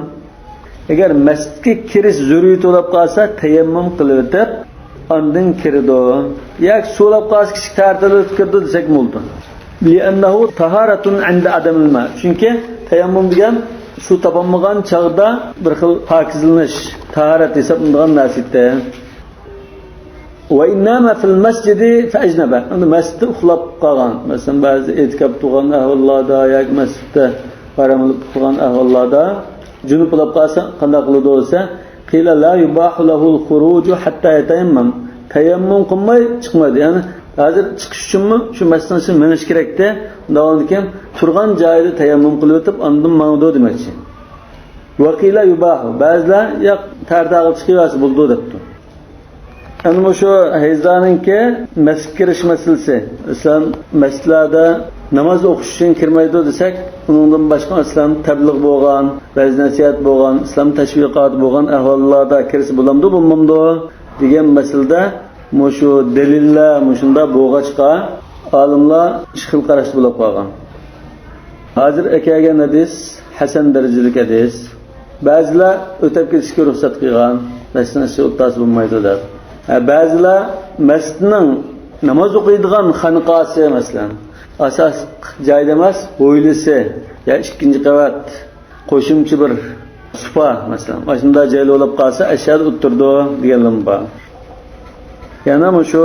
ئەگەر مەسچىتكە كىرىش زۆرۈرىيىتى بولۇپ قالسا، تەيەممۇم قىلىۋېتىپ، ئاندىن كىرىدۇ. ياكى سۇ بولۇپ قالسا، كىچىك تەھارەت ئېلىۋېتىپ كىرىدۇ دېسەك بولىدۇ. لأنه طهارة عند عدم الماء. چۈنكى تەيەممۇم دېگەن سۇ تاپالمىغان چاغدا بىر خىل پاكىزلىنىش، تاھارەت ھېسابلىنىدىغان نەرسە ئىدى. وإن نام في المسجد فأجنب. ئەمدى مەسچىتتە ئۇخلاپ قالغان، مەسىلەن، بەزى ئېتىكاپ تۇرغان ئەھۋاللاردا ياكى مەسچىتتە بايرام قىلىپ تۇرغان ئەھۋاللاردا جۇنۇپ بولۇپ قالسا قانداق قىلىدۇ دېسە، قيل لا يباح له الخروج حتى يتيمم. تەيەممۇم قىلماي چىقمايدۇ. يەنى ھازىر چىقىش ئۈچۈنمۇ شۇ مەسچىتنىڭ ئىچىدە مېڭىش كېرەكتى. ئۇنداق بولغاندىكىن تۇرغان جايىدا تەيەممۇم قىلىۋېتىپ ئاندىن ماڭىدۇ دېمەكچى. وقيل يباح. بەزىلەر ياق، تەرەتاغا چىقىۋەرسە بولىدۇ دەپتۇ. ئەنە مۇشۇ ھەيزدارنىڭكى مەسچىتكە كىرىش مەسىلىسى. مەسىلەن، مەسچىتلەردە ناماز ئوقۇش ئۈچۈن كىرمەيدۇ دېسەك، ئۇنىڭدىن باشقا، مەسىلەن، تەبلىغ بولغان، ۋەز-نەسىھەت بولغان، ئىسلام تەشۋىقاتى بولغان ئەھۋاللاردا كىرسە بولامدۇ، بولمامدۇ دېگەن مەسىلىدە مۇشۇ دەلىللەر مۇشۇنداق بولغاچقا، ئالىملار ئىككى خىل قاراشتا بولۇپ قالغان. ھازىر ئەكەلگەن ھەدىس ھەسەن دەرىجىلىك ھەدىس. بەزىلەر ئۆتۈپ كېتىشكە رۇخسەت قىلغان، مەسچىتنىڭ ئىچىدە ئولتۇرسا بولمايدۇ دەپ. ھە، بەزىلەر مەسچىتنىڭ ناماز ئوقۇيدىغان خانىقاسى، مەسىلەن، ئاساسلىق جايدا ئەمەس، ھويلىسى يا ئىككىنچى قەۋەت، قوشۇمچە بىر سۇپا، مەسىلەن، ماشۇنداق جايلار بولۇپ قالسا، ئەشەدە ئولتۇرىدۇ دېگەنلىرىمۇ بار. يەنە مۇشۇ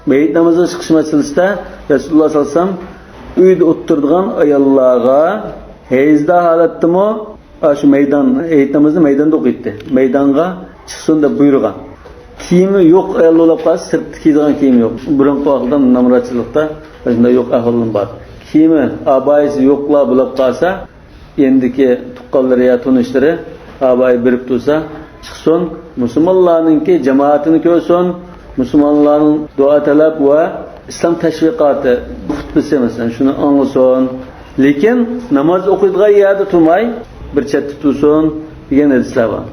مېيىت نامىزىغا چىقىش مەسىلىسىدە رەسۇلۇللاھ سەللەللاھۇ ئەلەيھى ۋەسەللەم ئۆيدە ئولتۇرىدىغان ئاياللارغا ھەيزدار ھالەتتىمۇ، ئاشۇ مەيدان، مېيىت نامىزىنى مەيداندا ئوقۇيتتى. مەيدانغا چىقسۇن دەپ بۇيرۇغان. كىيىمى يوق ئايال بولۇپ قالسا، سىرتتا كىيىدىغان كىيىمى يوق. بۇرۇنقى ۋاقىتتا نامراتچىلىقتا شۇنداق يوق ئەھۋاللىرىمۇ بار. كىيىمى، ئابايىسى يوقلار بولۇپ قالسا، يېنىدىكى تۇغقانلىرى يا تونۇشلىرى ئابايا بېرىپ تۇرسا، چىقسۇن، مۇسۇلمانلارنىڭكى جامائىتىنى كۆرسۇن، مۇسۇلمانلارنىڭ دۇئا تەلەپ ۋە ئىسلام تەشۋىقاتى خۇتبىسى، مەسىلەن، شۇنى ئاڭلىسۇن. لېكىن ناماز ئوقۇيدىغان يەردە تۇرماي، بىر چەتتە تۇرسۇن دېگەن ھەدىسلەر بار.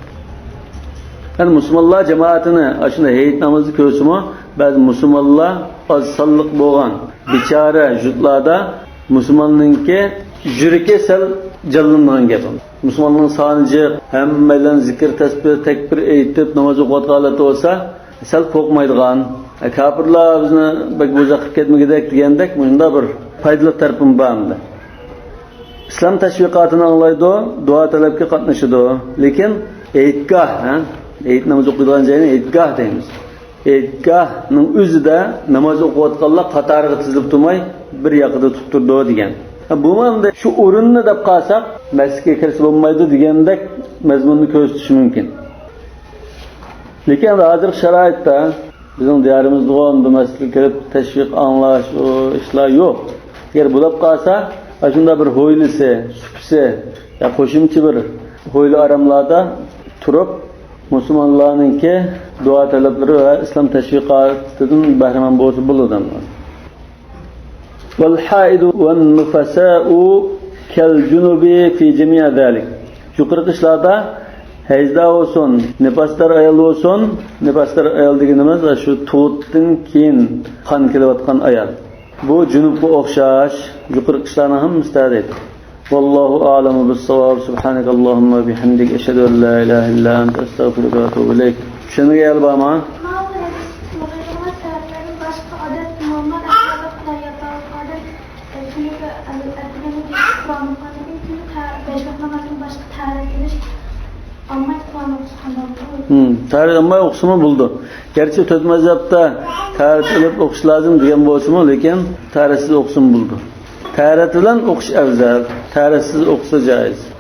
يەنى مۇسۇلمانلار جامائىتىنى ئاشۇنداق ھېيت نامىزىدا كۆرسىمۇ، بەزى مۇسۇلمانلار ئاز سانلىق بولغان بىچارە يۇرتلاردا مۇسۇلماننىڭكى يۈرىكى سەل جانلىنىدىغان گەپ. مۇسۇلماننىڭ سانى جىق، ھەممەيلەن زىكىر، تەسبىھ، تەكبىر ئېيتىپ ناماز ئوقۇۋاتقان ھالەتتە بولسا، سەل قورقمايدىغان، كاپىرلار بىزنى بەك ئۇزاق قىلىپ كەتمىگۈدەك دېگەندەك مۇشۇنداق بىر پايدىلىق تەرىپىمۇ بار ئەمدى. ئىسلام تەشۋىقاتىنى ئاڭلايدۇ، دۇئا تەلەپكە قاتنىشىدۇ. لېكىن ھېيتگاھ، ھە؟ ھېيت نامىزى ئوقۇيدىغان جاينى ھېيتگاھ دەيمىز. ھېيتگاھنىڭ ئۆزىدە ناماز ئوقۇۋاتقانلار قاتارىغا تىزىلىپ تۇرماي، بىر ياقىدا تۇتۇپ تۇرىدۇ دېگەن. ھە، بۇمۇ ئەمدى شۇ ئورۇننى دەپ قالساق، مەسچىتكە كىرسە بولمايدۇ دېگەندەك مەزمۇننى كۆرسىتىشى مۇمكىن. لېكىن ھازىرقى شارائىتتا بىزنىڭ دىيارىمىزدىغۇ بۇ مەسچىتكە كىرىپ تەشۋىق ئاڭلاش، ئۇ ئىشلار يوق. ئەگەر بولۇپ قالسا، ئاشۇنداق بىر ھويلىسى، سۇپىسى يا قوشۇمچە بىر ھويلا ئاراملاردا تۇرۇپ، مۇسۇلمانلارنىڭكى دۇئا تەلەپلىرى ۋە ئىسلام تەشۋىقاتىدىن بەھرىمەن بولسا بولىدۇ. والحائض والنفساء كالجنب في جميع ذلك. يۇقىرىقى ئىشلاردا ھەيزدار بولسۇن، نىپاسدار ئايال بولسۇن، نىپاسدار ئايال دېگىنىمىز شۇ تۇغۇتتىن كېيىن قان كېلىۋاتقان ئايال. بۇ جۇنۇپقا ئوخشاش يۇقىرىقى ئىشلارنىڭ ھەممىسى تەرەت. والله أعلم بالصواب. سبحانك اللهم وبحمدك، أشهد أن لا إله إلا أنت، أستغفرك وأتوب إليك. چۈشەنمىگەن يەر بارمۇ؟ ھىم، تەرەت ئالماي ئوقۇسىمۇ بولىدۇ. گەرچە تۆت مەزھەپتە تەرەت ئېلىپ ئوقۇش لازىم دېگەن بولسىمۇ، لېكىن تەرەتسىز ئوقۇسىمۇ بولىدۇ. تەرەت بىلەن ئوقۇش ئەۋزەل، تەرەتسىز ئوقۇسا جائىز.